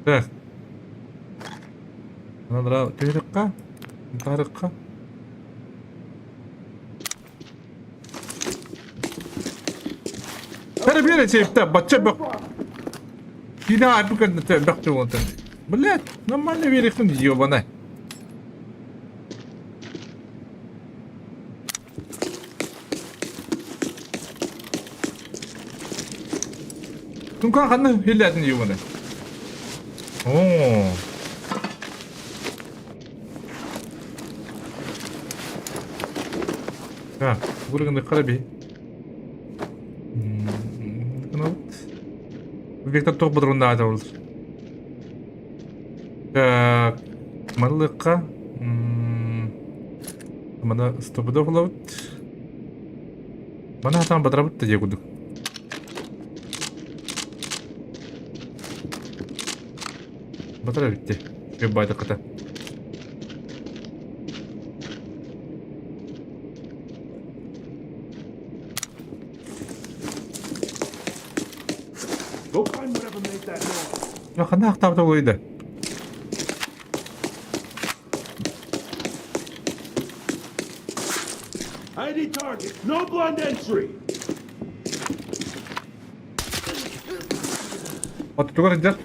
Так. Надо түһүрүккэ, таарыкка. Бери бери сейфте, бачча бөх. Киинэ айбы көрнөтө бөх чугунтан. Блять, нормально верихтин ебаный. Тунка ханна хиллятин ебаный. О. Так, гурганы би. Вектор туох бодорууннаах этэ буолар. Так, маллыкка мана стопуда булабыт. Мана хатаан батарабыт да дии курдук. Батара битти. Байтакката. Ханна ахтаабыта буолуй да? ID target. No blind entry. Оттугар сылдьар.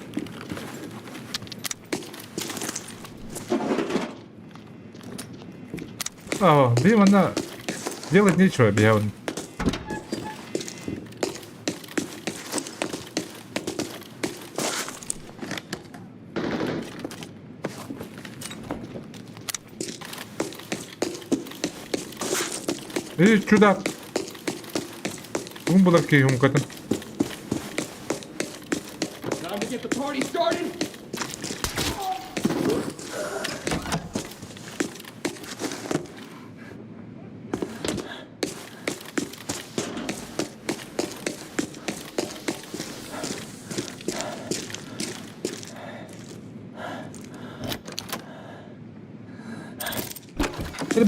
О, би манна делать нечего, биһиэхэ. Эй, чудак! Тугун булар киһи умкатын. Time to get the party started.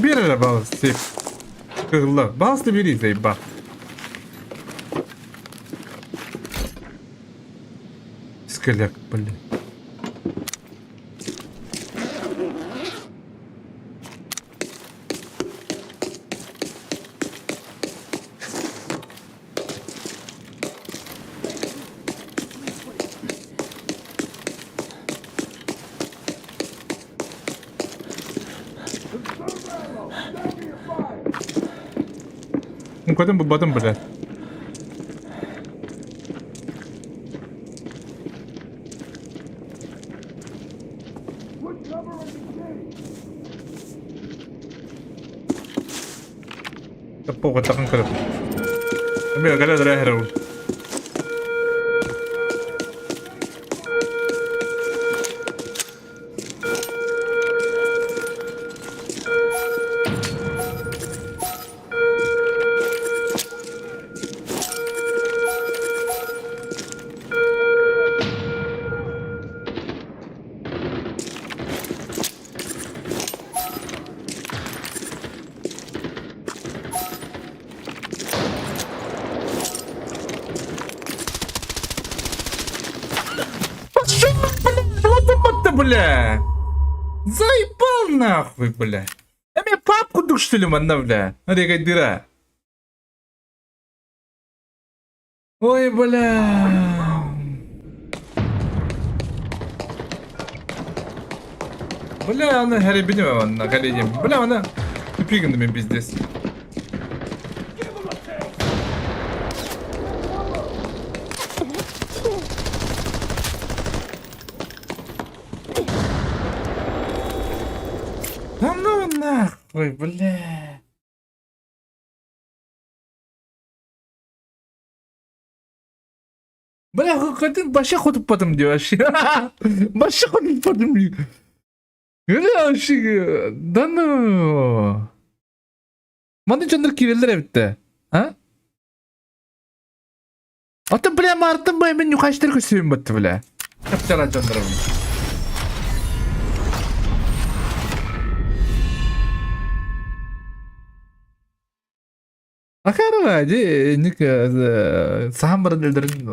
Биир эрэ балыс кыһылла. Балыс да биир заебал. Скеляк, блин. Көтөн булбатым блядь. Таппоҕутахын көрө. Эмиэ кэлэ дара иһэр Пошел, блядь, вот бля! Заебал нахуй, бля. Эмиэ пап курдук что ли манна, бля? Регайдыра. Ой, бля. Бля, аны хэрибини манна коллеги. Бля, аны тупик мен пиздец. Да ну нахуй, бля. Бля, хотин вообще хотуппатым дии вообще. Вообще хотуппатым дии. Бля, вообще, да ну. Манна дьоннор киирэллэр эбит да. А? Атын бля мартын бай мен нюхачтар көстүүм батты бля. Каптара дьоннорум. Акарова, ди ник сахан баран өлдөрүн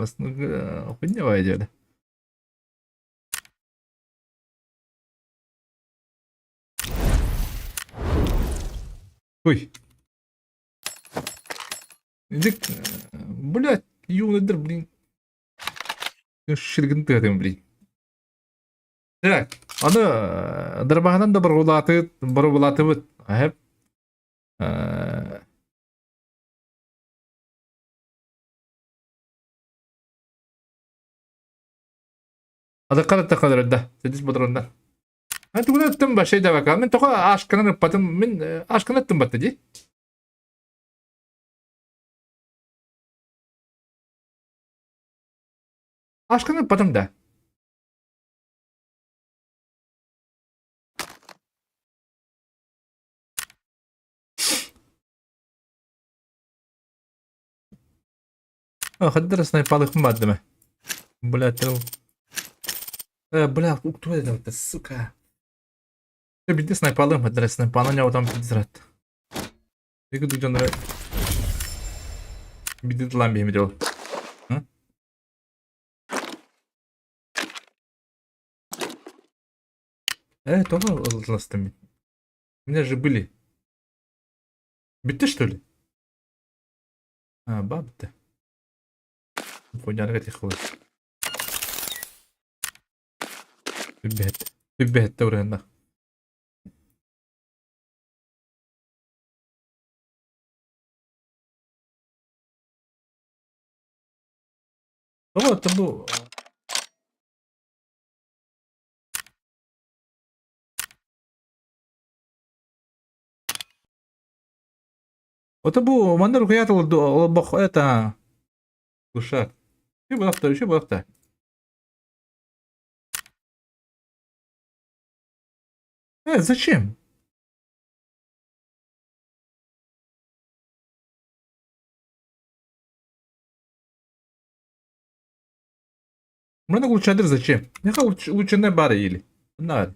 хуйня бай диэли. Ой. Дик, блядь, юныдыр, блин. Ширгин тыатын, блин. Так, аны дарбаһынан да баргулаатыт, баргулаатыбыт. Аһып. Адыккар аттахалар да, сидис бодоронда. Мен тугун аттым башай да бака. Мен тока ашканан ыппатым. Мен ашканан аттым батты ди. Ашканан ыппатым да. Хаддара снайпалыхым бардымы? Блядь, бля, кто это, сука? Биде снайпалыым хаддара снайпанан яватан пиздец Екі дьоннор биде тылан биһимит ол. Тоҕо ылластым мин? У меня же были. Бүттэ что ли? А, баа бүттэ. Хуйнярга тихо Үббэһэт. Үббэһэттэ урыһынна. Тоҕо оттон бу Ото бу манна рукоят олбох это глушак. Үчү буолахта, үчү буолахта. Зачем? Манна глушадыр зачем? Миэхэ лучше баар или. Надо.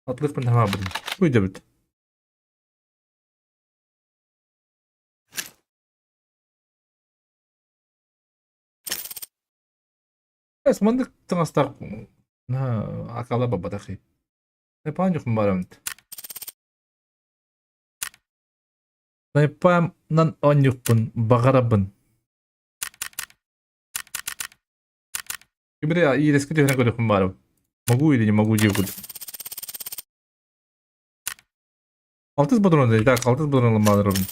Атлыхпын хамаабытым. Уйдабыт. Эс маннык таҥастаах наһаа акала бабатахый. Найпаан барамт. Найпаанан оонньууппун баҕарабын. Кимире иилэскэ түһэрэн көрүөхпүн баарым. Могу или не могу диир курдук. Алтыс бодрон так, алтыс бодрон ылмааларабын.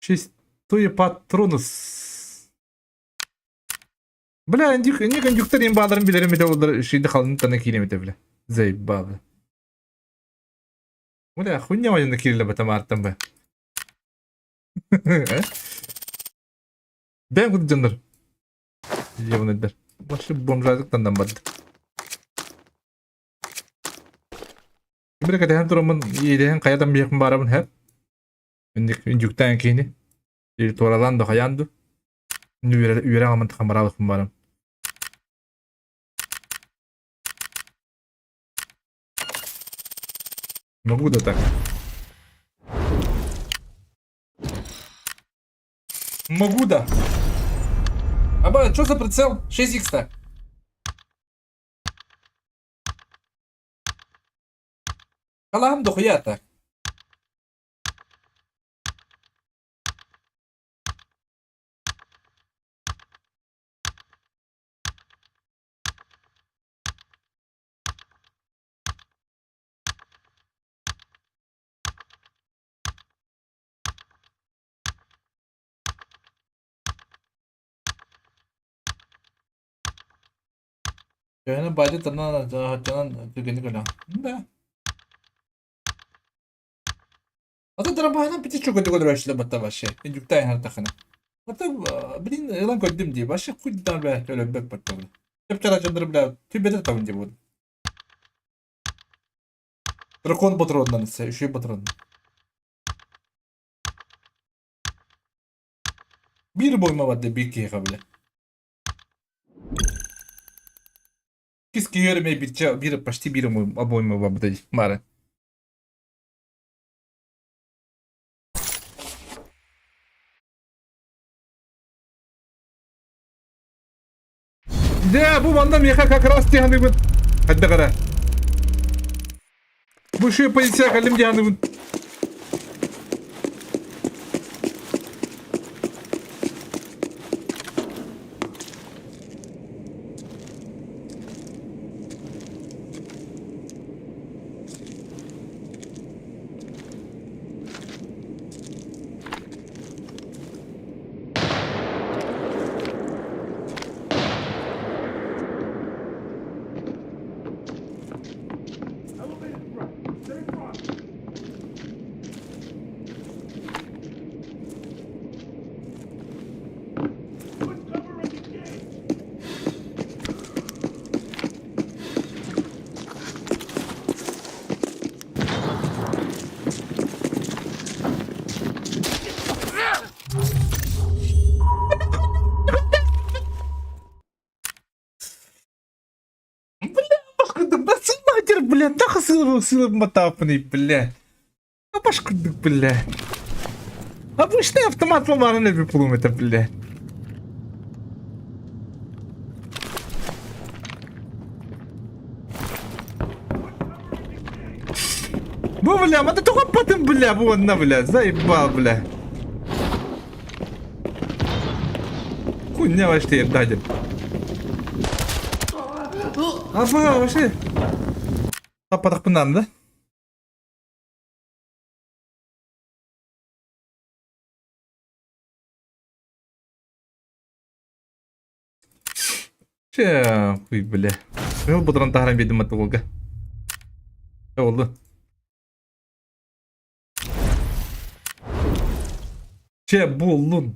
Шестой патронус. Бля, индюк, не кондюктор им бааларын билэрим этэ олар шийди халын тана киирем этэ бля. Заебал. Бля, хуйня мадина киирилэ батамаартан бэ. Бэм курдук дьоннор. Ебаныйдар. Вообще бомжадык тандан барды. Кимбире кэтэһэн тураммын иэдэһэн хайатан биэхпин баарабын һэп. Инник үндүктээн киһини. Или туоралаан да хайаан ду. Үөрэ аҕаммын хамараалыкпын барам. Могу да так. Могу да. Аба, что за прицел? 6х-то. Халаһым дохуя-то. Төһөнү баайдыы тырнан оччонон түргэнник өлөҕүн. Да. Ата дробаһынан пити чөкөтүк өлөрөөччүлэр батта вообще. Индюктай хартахына. Ата блин ылан көрдүм дии. Вообще хуйдан бля өлөрбөт батта. Чап-чара дьоннор бля түбэтэ табын дии буолду. Дракон патронынан ise, үчүгэй патрон. Биир бойма барда биир киһиэхэ бile. Иккис киһи өрөмэй бирчэ биир почти биир обойма барбыта баара. Дьэ, бу манна миэхэ как раз дии саныыбын. Хайдах эрэ. Бу үчүгэй полиция кэллим дии саныыбын. Бля, башкурдук, да сыллаатыр, бля, таха сылы матаапыный, бля. А башкурдук, бля. Обычный автомат баарын эби пулум это, бля. Бу, бля, маны тоҕоппотум, бля, бу онно, бля, заебал, бля. Хуйня вообще, дадим. Аба, вообще. Таппатахпын да? Чэ, хуй, бля. Ол бұдыран таһаран биэрдим аттылга. Oldu. Чэ, буоллун.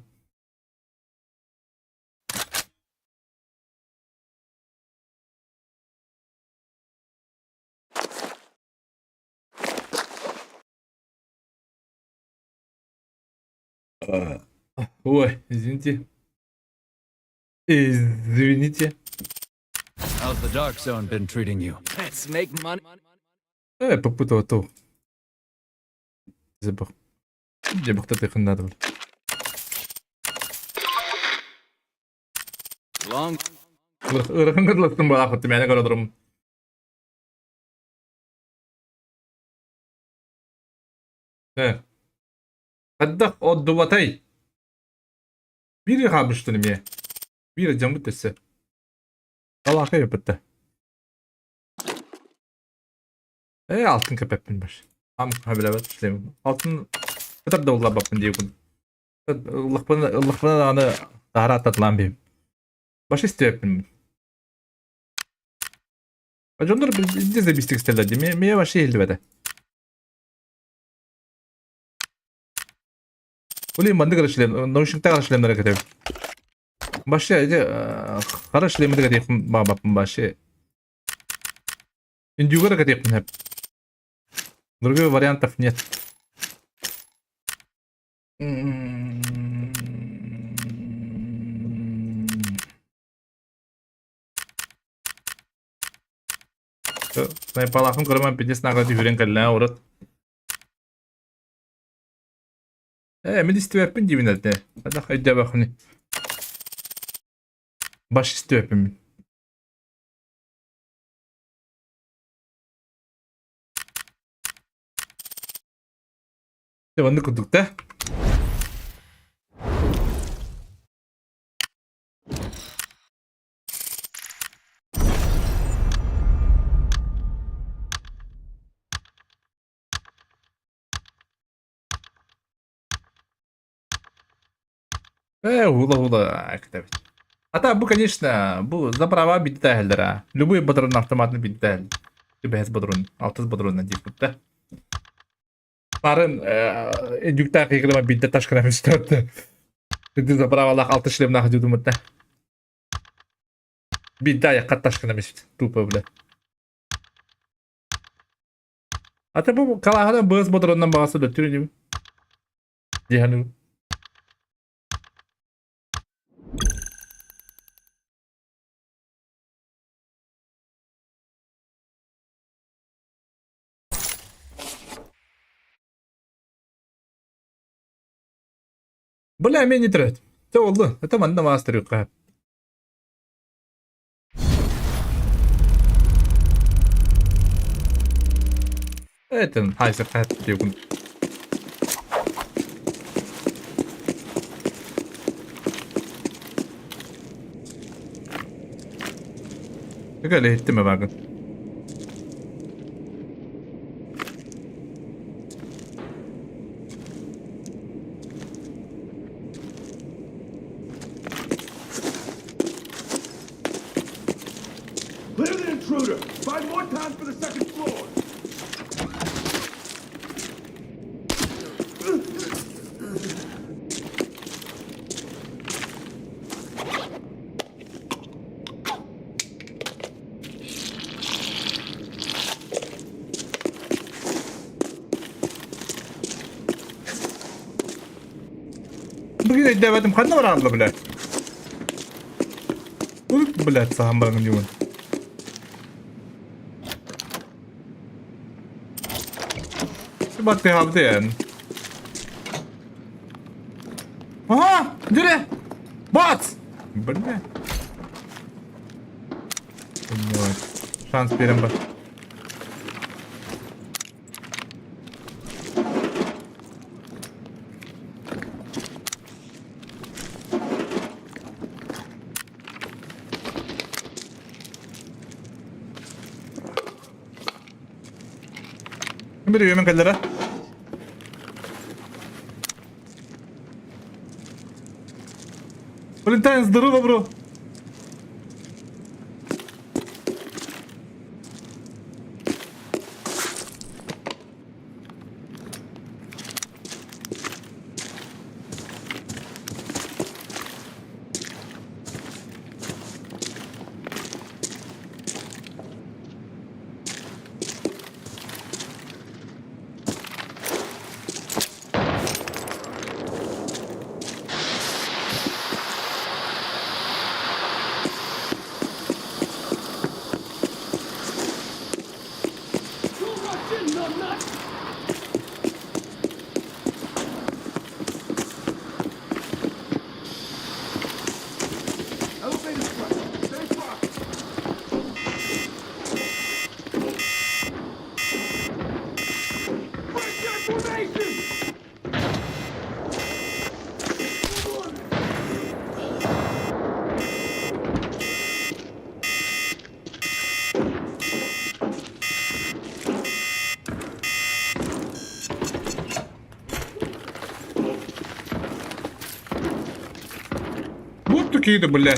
Ой, извините. Извините. How's the dark zone been treating you? Let's make money. Попутал то. Забыл. Дьэ, надо. Long Ыарахан кырлаттым балаахыттым, мээнэ көрө Э. Хайдах оддубатай? Биир хаалбыштын эмиэ. Биир дьаммыт өссө. Талаакай өпөттө. Э, алтын кэпэппин бар. Ам хабилабат ишлем. Алтын кытар да уллабаппын диэкун. Ыллахпына ыллахпына даҕаны таһара аттатылаан биһим. Баш истибэппин. Дьоннор везде забистик истэллэр дии. Миэ вообще иһиллибэтэ. Блин, маннык эрэ шлем, наушниктаах эрэ шлемнэрэ кэтэбин. Вообще, ити хара шлемы да кэтиэхпин баҕарбаппын вообще. Индюга эрэ кэтиэхпин сөп. Других вариантов нет. Снайпалаахын көрөмөн пиздец награда үрэн кэллээ урут. Ээ, мин истибэппин диибин этэ. Хайдах өйдөөбөххүнүй? Баш истибэппин мин. Дьэ, маннык курдук да. Э, ула-ула кэтэбит. А так бу, конечно, бу за права биттээһэллэр аа. Любой батарын автоматын биттээһэл. Түбэһэс батарын, алтыс батарына диэппит да. Барын индюктаах играма бидде ташкана үстөртө. Ты за правалаах алты шлемнаах дьудумутта. Бидде аяққа ташкана мисит. Тупо, бля. Ата бу калааһынан быыс ботуруоннан баҕас өлөттүр инибин. Дии саныыбын. Бля, эмиэ не төрөөт. Чэ буоллун, это манна маастарыахха. Этин хайсы диэкун. Ыга иһиттим баагын. Clear the intruder. Find more time for the second floor. Бүгүн өйдөөбөтүм ханна бараалла бля? Урут, блядь, саһан баран дьугун. Баттыһабыт эн. Ага, дире! Бац! Бля. Шанс берем бар. Бир үөмэн кэллэрэ. Валентайн, здорово, бро! Вот такие-то, бля.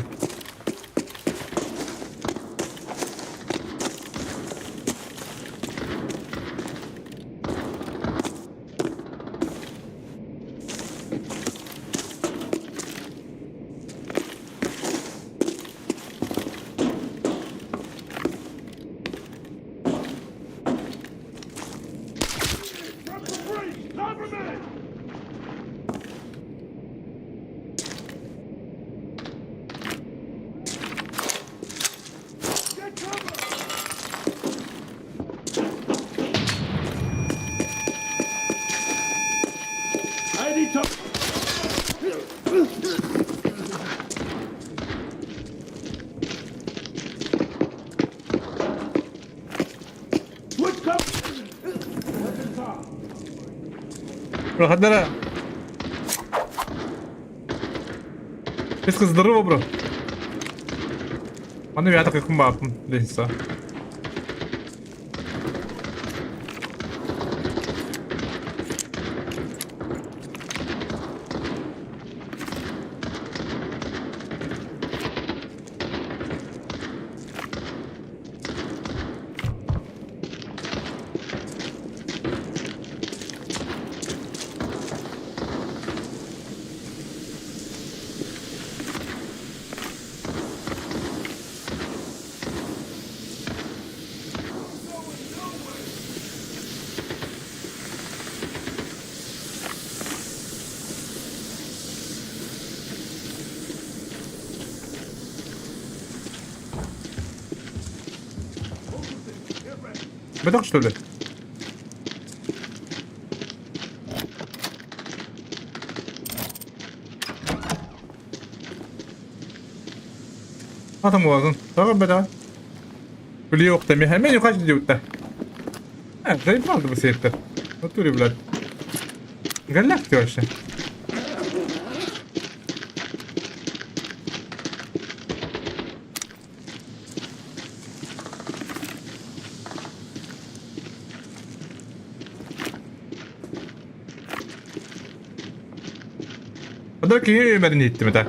Хадара. Писка здорово, бро. Маны вята как мапм, лесса. Бөтөх что ли? Атам буолатын. Тоҕо бөтөҕө? Күлүү охта миэхэ мен юхач диэбиттэ. Э, заебал бы сиэттэр. В натуре, блядь. Голяк ты вообще. Ода киһи үмэрин ииттим этэ.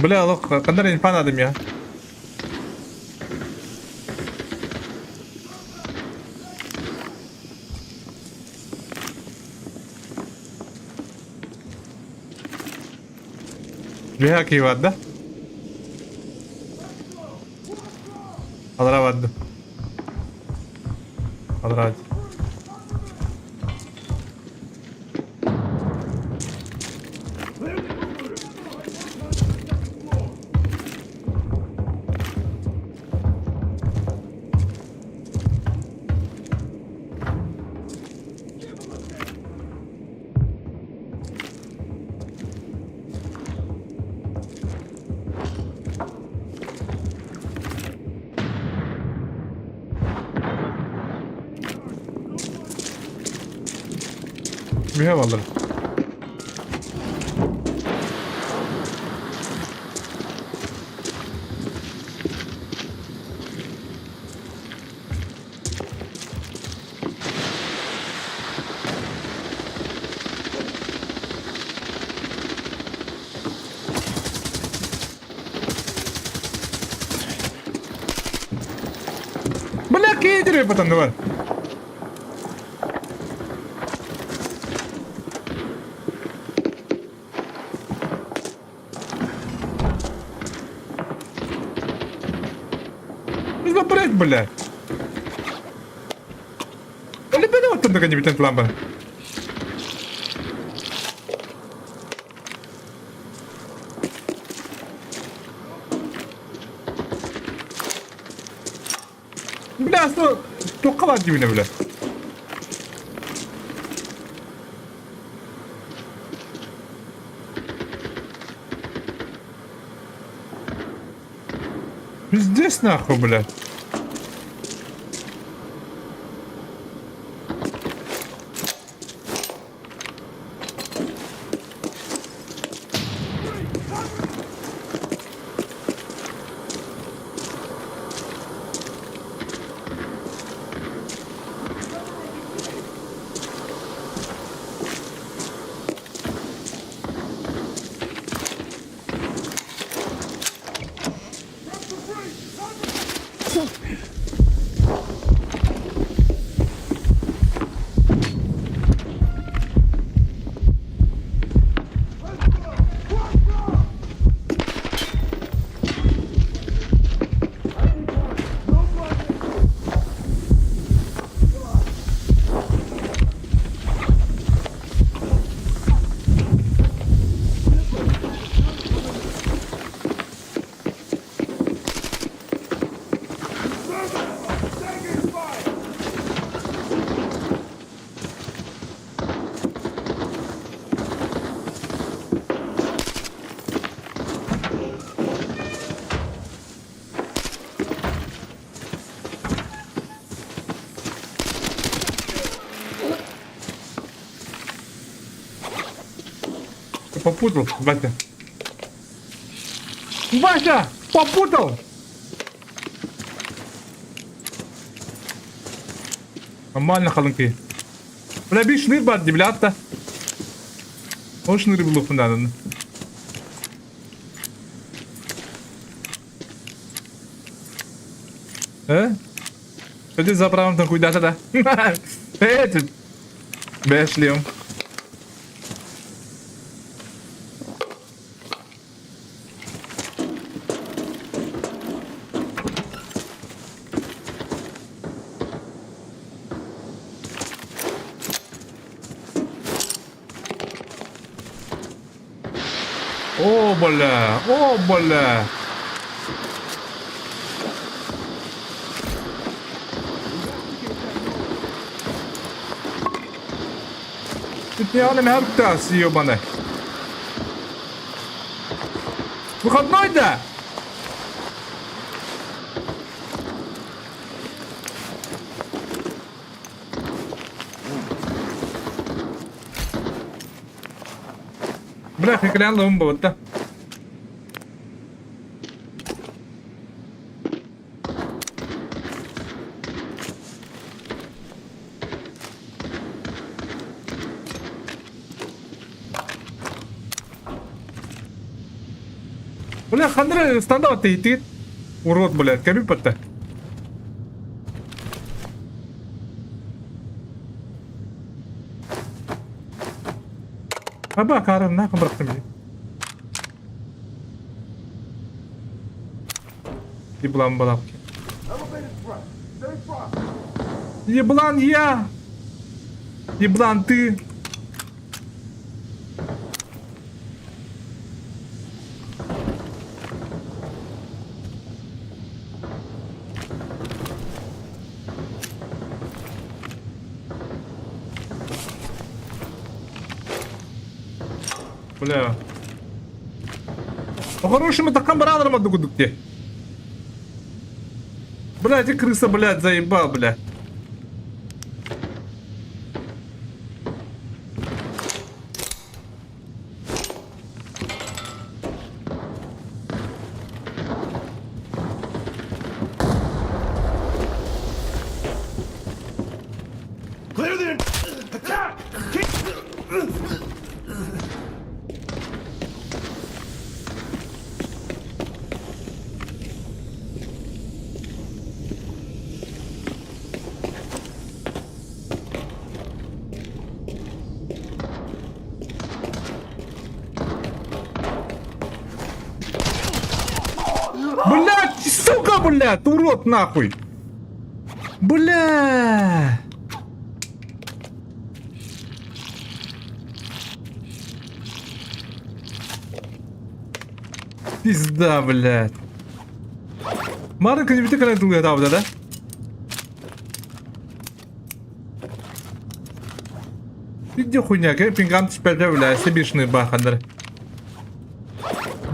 Бля, олох, ханна эрэ инфа наадым я. Бэһэ киһи барда. Алара барды. Алара. Мүһэ баллар. Бля, киирдир потом Что за бред, бля? Лебеда вот там такая лампа. Бля, что? Туохха баар дьибинэ, бля. Пиздец нахуй, бля. Попутал, Вася. Вася! Попутал! Нормально халыҥ киһи. Бля, биир шныр бар дии, бля, атта. Ол шныры булуохпун нааданы. Э? Ты за правым там куда да? Э, ты... Бэшлем. О, бля! О, бля! Тут не таз, ебаный. Выходной, да? Бля, хеклян лом да. Бля, хандра стандарт иһиттигит. Урод, блядь, кэби патта. Аба, карын, нахуй бырахтым. Еблан балапки. Еблан я! Еблан ты! Бля. По-хорошему такам баранам одну где. Бля, эти крыса, блядь, заебал, бля. Clear the attack! Keep Блядь, сука, блядь, урод нахуй. Бля. Пизда, блядь. Марка не битэ кэлэн да? Иди хуйня, кемпингам теперь, бля, себишный бахандар.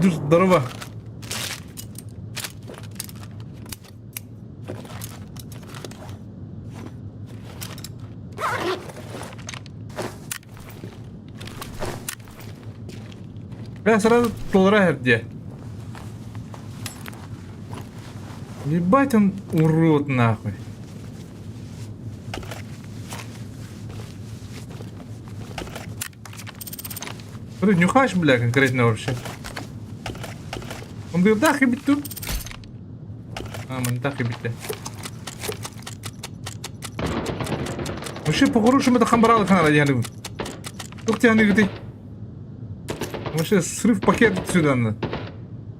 Здорово. Бля, сразу толра где? Ебать он урод нахуй. Ты нюхаешь, бля, конкретно вообще. Он говорит, да, хибит тут. А, мы так хибит. Вообще, по-хорошему, это хамбаралы ханара, я не Ух ты, они говорит. Вообще, срыв пакет сюда. На.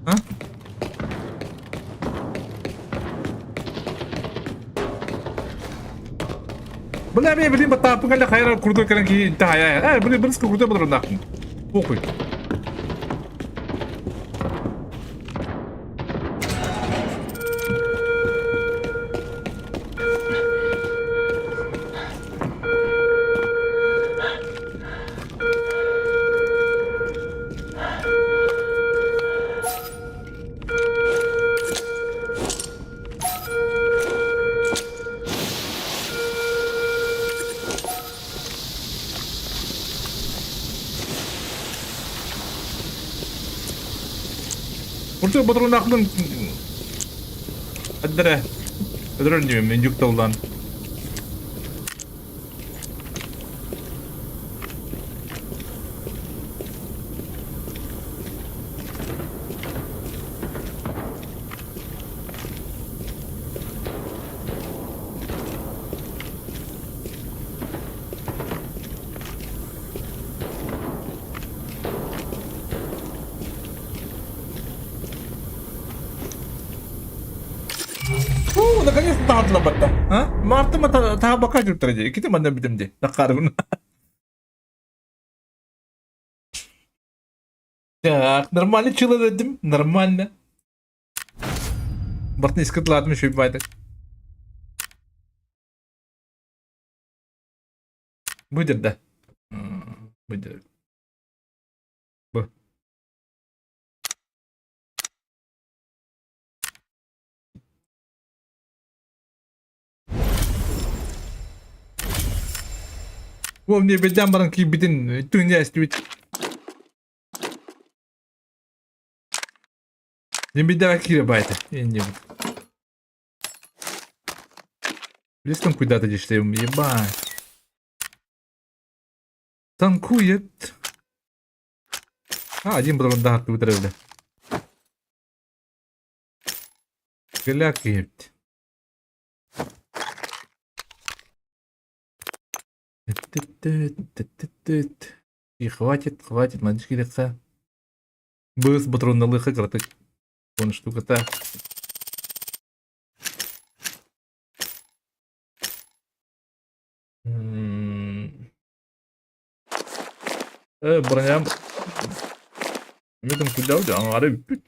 А? Бля, бля, блин, батапы, хайра, крутой каранки, да, я, э, блин, близко крутой был, нахуй. Похуй. Урту ботурунаахпын Эддэрэ өлөрөр диэм индюк тыллаан. Фу, наконец-то таһаатыла барда. А? Мартыма таһабакка жүртөрө дии. Иккити манна бүтүм дии. Таккарыбын. Так, нормально чылар эдим, нормально. Бартын искытылаатым еще байды. Будет, да. Будет. Бу. Ол не бэдээн баран киирбитин түҥҥэ эстибит. Не беда киирэ баайта. Иннибит. Листом куда-то дешлем, ебать. Танкует. А, один брондар выдрали. Геляк ебть. И хватит, хватит, мальчики лица. Быс патронналыха кратык. Вон штука-то. Броня. Метом куда у тебя? Ары бүт.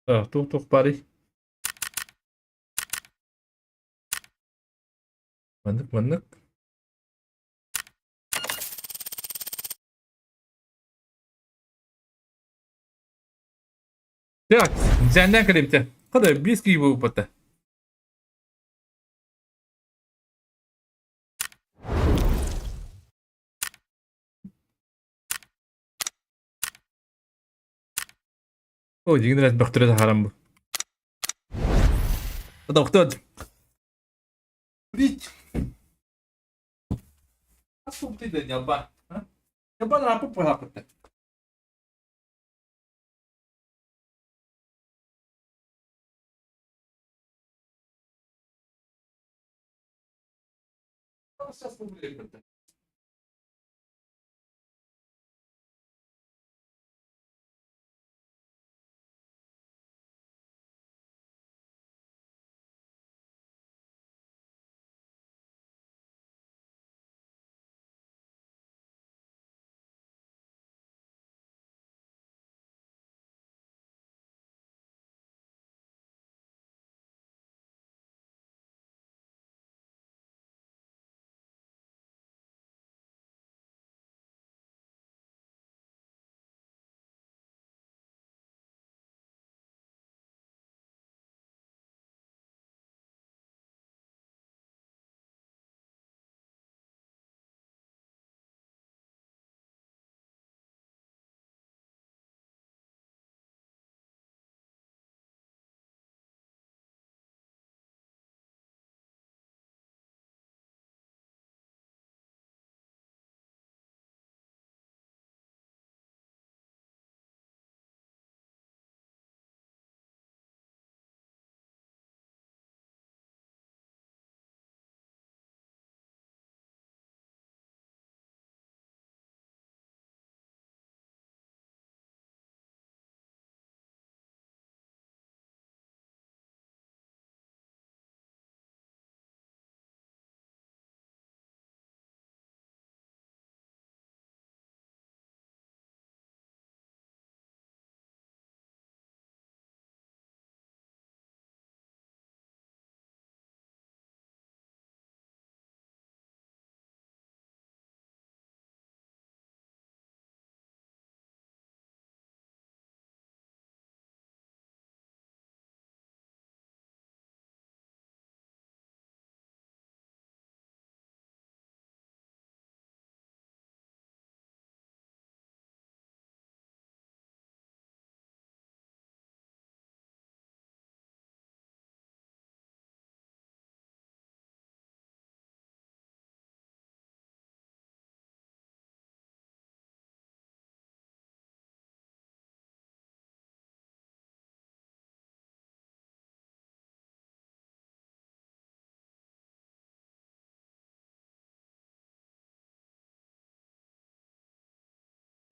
Тух-тух пари. Маннык, маннык. Так, дьэннэн кэлибитэ. Хада биэс киһи буолбата. О, дьиҥин бөхтөрө таһааран бу. Доктор. Бить. Асубты да нялба. Нялба рапы пахапыта. Сейчас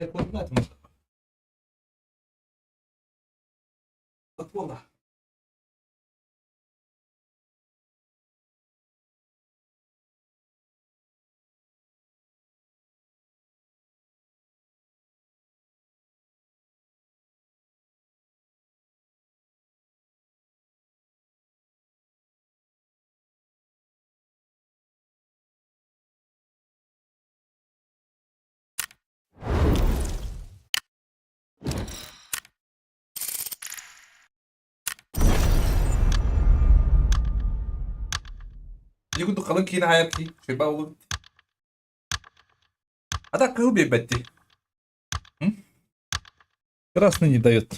Ити курдук халыҥ киинэ аайар киһи сүрбэ буолбут. А так кыыл биэрбэт дии. Красный не дает.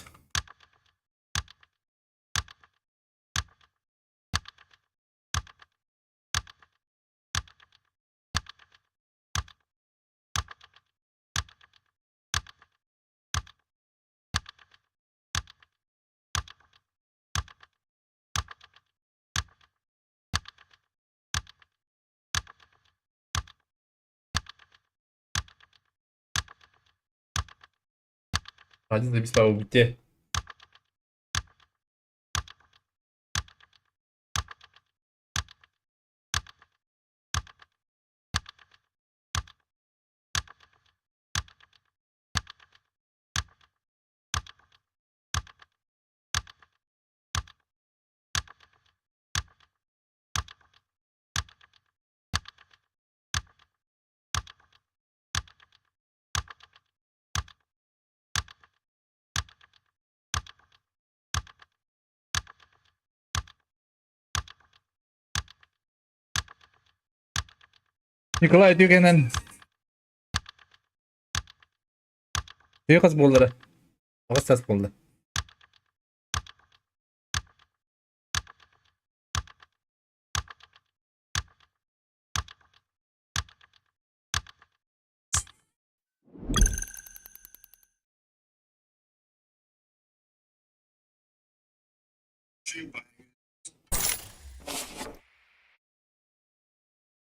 Один записал бутте. Николай түгэнэн Тыа хас буоллара? Аҕыс саас буолла.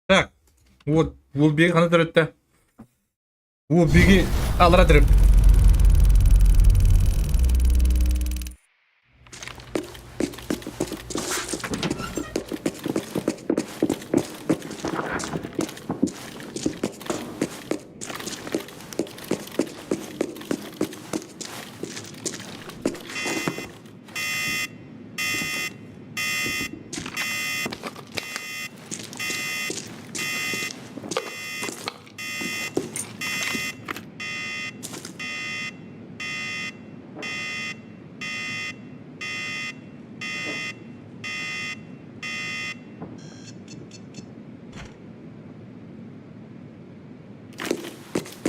Так, вот, Вулбиги хана төрөттө? Вулбиги алара төрөп.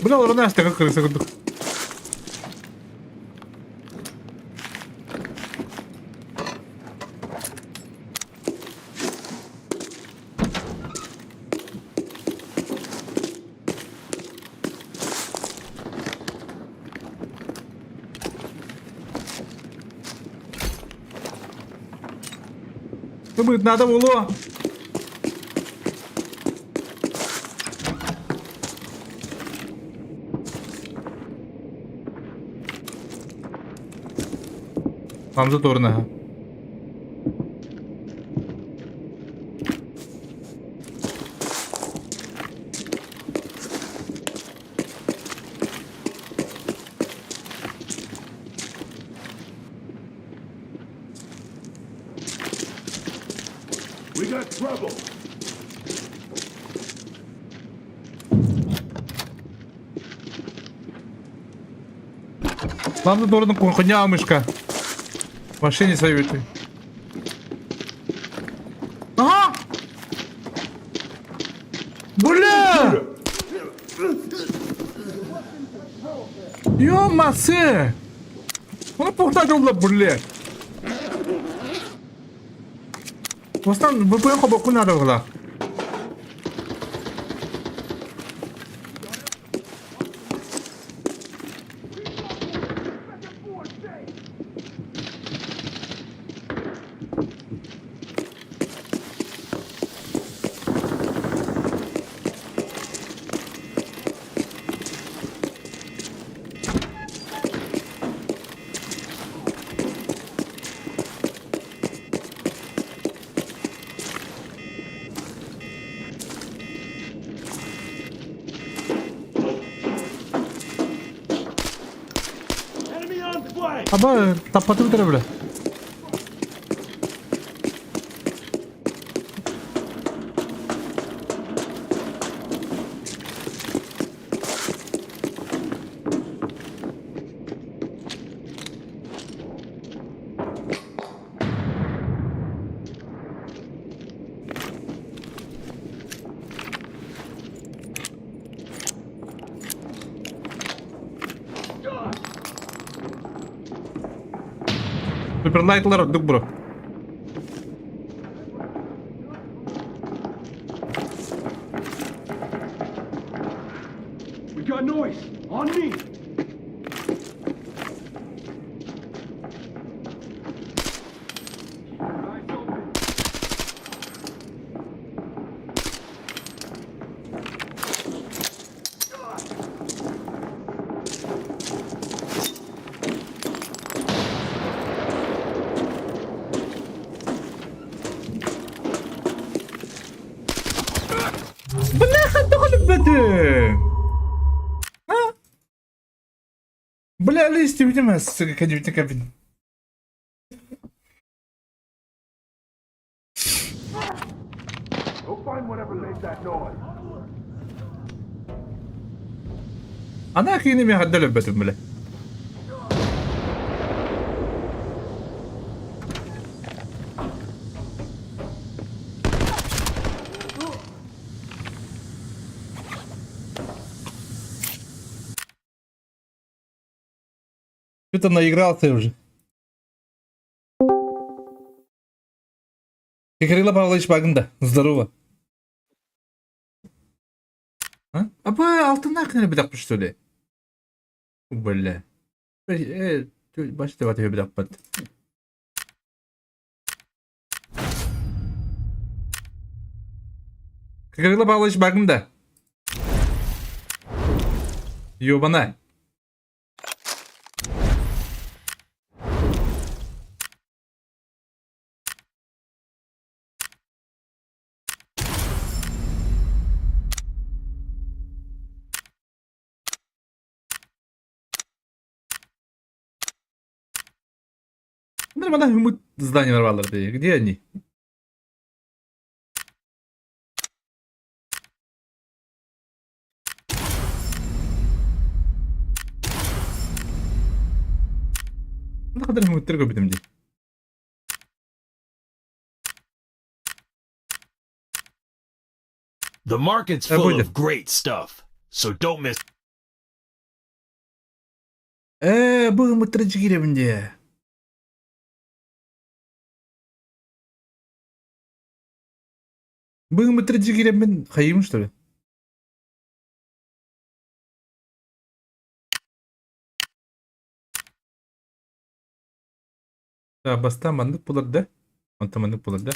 Бля, олорон астыга кырыса курдук. Бу надо було. Hamza toruna. We got trouble. Нам тут хуйня мышка. В машине советую. Ага! Бля! Ё-масе! Оны пухтадылла, бля! Бастан ВПН хобокку надо было. Аба, таппатым бля. Суперлайтлар ордук бро. We got noise! On me! Eyes open. Бляха, тоҕо А? Бля, листья, сука, кабин. Go find whatever made that noise. Ана кини ми хадда өлбөтүм бля. Что-то наигрался уже. Кирилл Павлович Багында. Здорово. А? Аба, алтыннар кенә бит что ли? Бля. Э, баш деп атып бит аппат. Кирилл Павлович Багында. Ёбана. Нормально здание нарвало. Где они? نقدر نمثلكم بدم دي. The market's full of great stuff, so don't miss. Бу мыттыры киребинде. Бу мыттыры киребин хайым, что ли? Да, баста маннык булар да. Онта маннык булар да.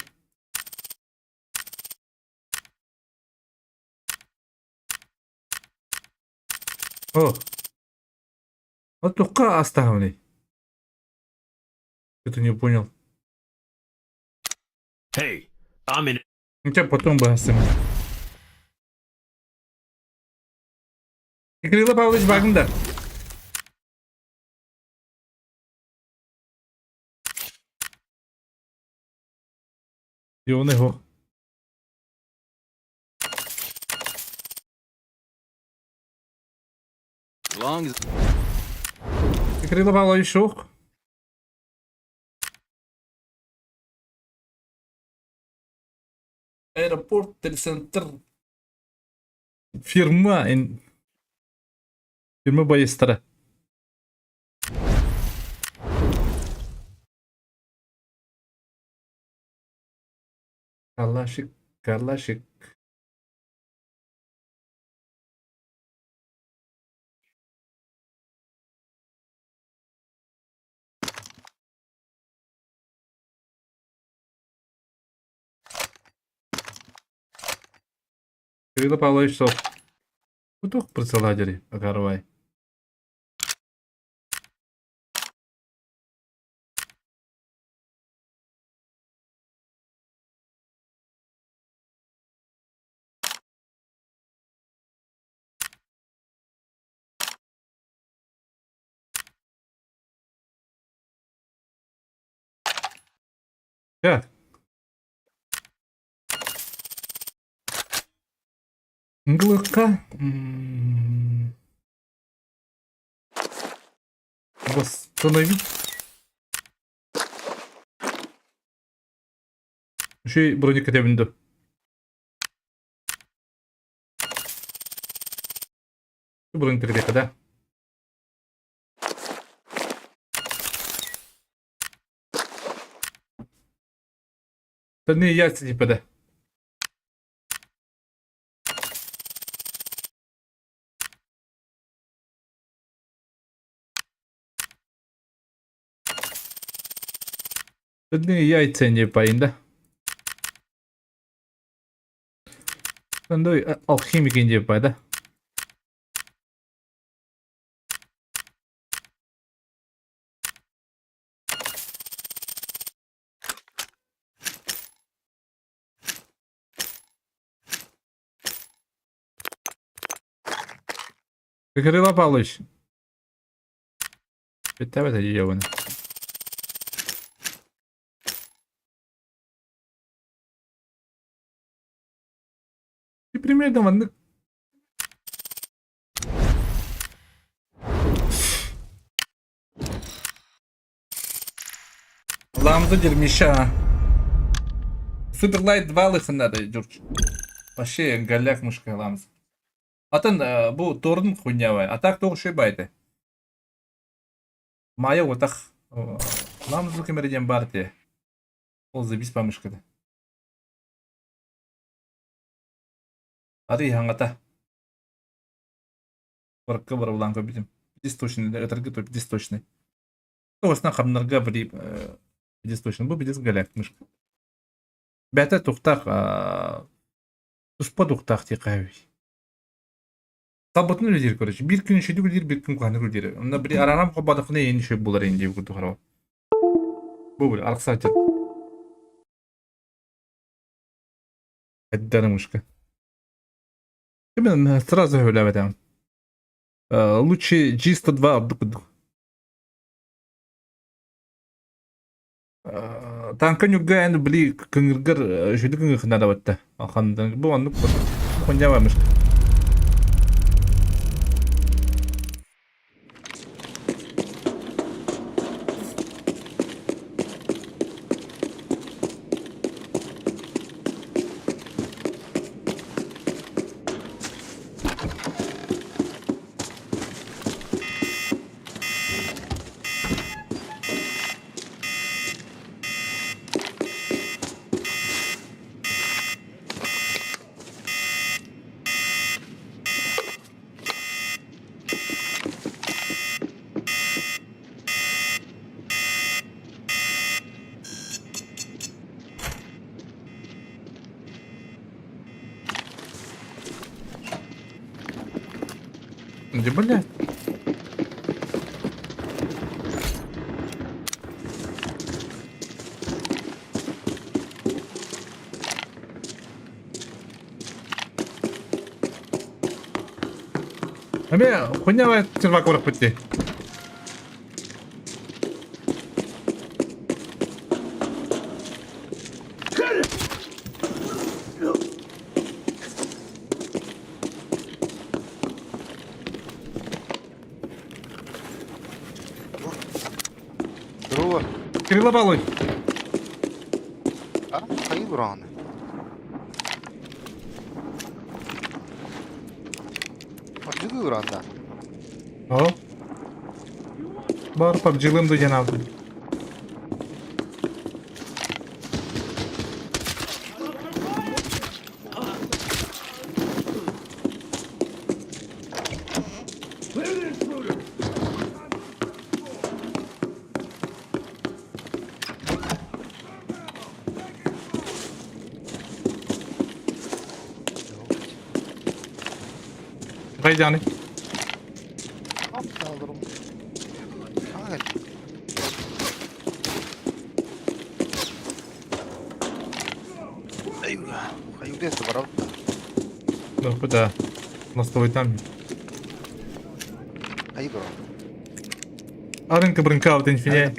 О. Вот только оставили. Это не понял. Hey, I'm in. Ну тебя потом бы. Кирилл Павлович Багында. Йоны хо. As long as Кирилл Павлович шок. Аэропорт, телецентр. Фирма. Фирма байыстара. Калашик, калашик. Кирилл Павлович Сок. Кутух прицеладери, Агарвай. Так. Глыка. Восстановить. Үчүгэй броник кэтэбин дуу? Броник кэтэбиэххэ да? Остальные яйца типа да. Остальные яйца не да. Ондой алхимик инде да. Кирилл Павлович. Бүттэ дии И примерно маннык Ламза дерьмища. Суперлайт 2 лыхыннары Джордж. Вообще голяк мышка ламза. Атын бу торун хуйня А так тоҕу шөй байды. Майя отах ламзу кемерден бар те. Ол забис помышкада. Ары хаҥата. Барыкка барабылаан көрбүтүм. Пятисточный, ытаргы то пятисточный. Тоҕусна хамнарга били пятисточный. Бу пятис голяк мышка. Бэта тухтах туспа тухтах тиқави. Табытын үлелиир короче. Биир күн үчүгэй үлэлиир, биир күн куһаҕаннык үлэлиир. Онно били арарам хоббатахына эйиэн үчүгэй буолар ин диэбит курдук хараҕа. Бу били арахсааччы. Эддэр мышка. Именно сразу сөбүлээбэтэҕим. Лучше G102 ордук курдук. Танка ньурга эн били кыҥыргар үчүгэй кыҥырхына да батта. Хандан бу оннук хуйня мышка. Где, блядь? Эмиэ хуйня червак барахпыт дии. Здорово. Кирилл Павлович. А? Хайы бурааны. Бүгү уранда. О. Бар PUBG-лым дуден авды. Хайданы. Да, настой там. Арынка брынка вот инфине.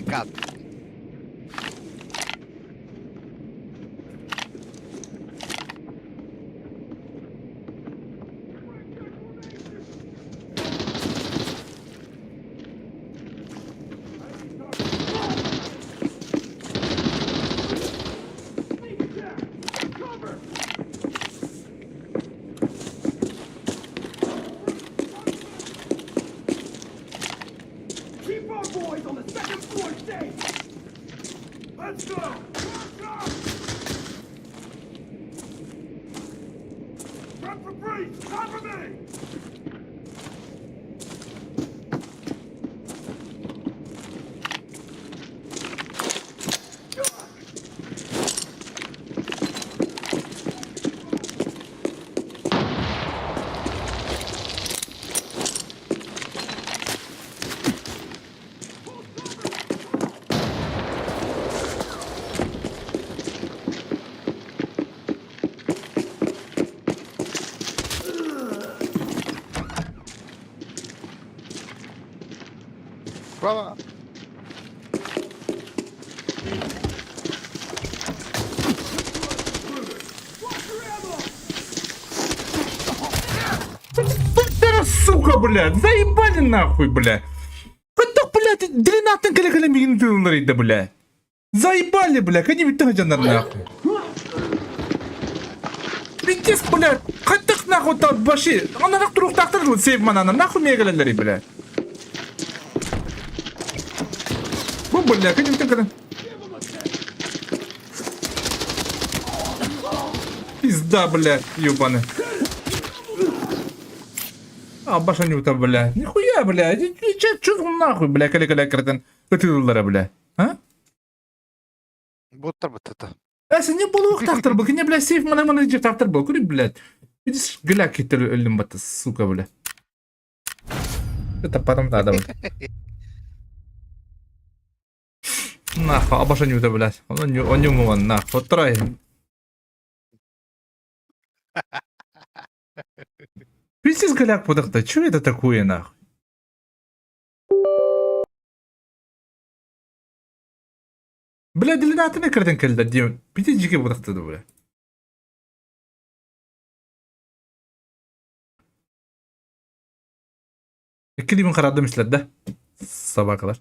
Time for breach! Cover me! Bravo. Сука, блядь, заебали нахуй, блядь. Хаттах, блядь, длинатын кэлэ-кэлэ мигин тылларыйда, блядь. Заебали, бля, кини бүттэ дьоннор нахуй. Пиздец, блядь, хаттах нахуй там баши. Оннорох туруктаахтар сейв манана, нахуй миэгэлэллэрий, блядь. Бу, бля, кини бүттэ кэлэн. Пизда, блядь, ебаный. А, башанюта, блядь. Нихуя, блядь. Че, че нахуй, бля, кэлэ-кэлэ киртэн ытыыллара, бля. А? Буттар быттата. Эс не буолуохтаахтар бу. Кини, бля, сейф мана мана дьиэхтаахтар бу. Кури, блядь. Видишь, гля киттер өллүм батта, сука, бля. Это потом надо, бля. Нахуй, абашанюта, блядь. Он не умыван, нахуй. Отрай. Пиздец, голяк подохта. Чё это такое, нахуй? Бля, длинатыны кирден кэллэ диэн пити дьиги бырахтыды бля. Икки дибин хараадым истилэр да. Собакалар.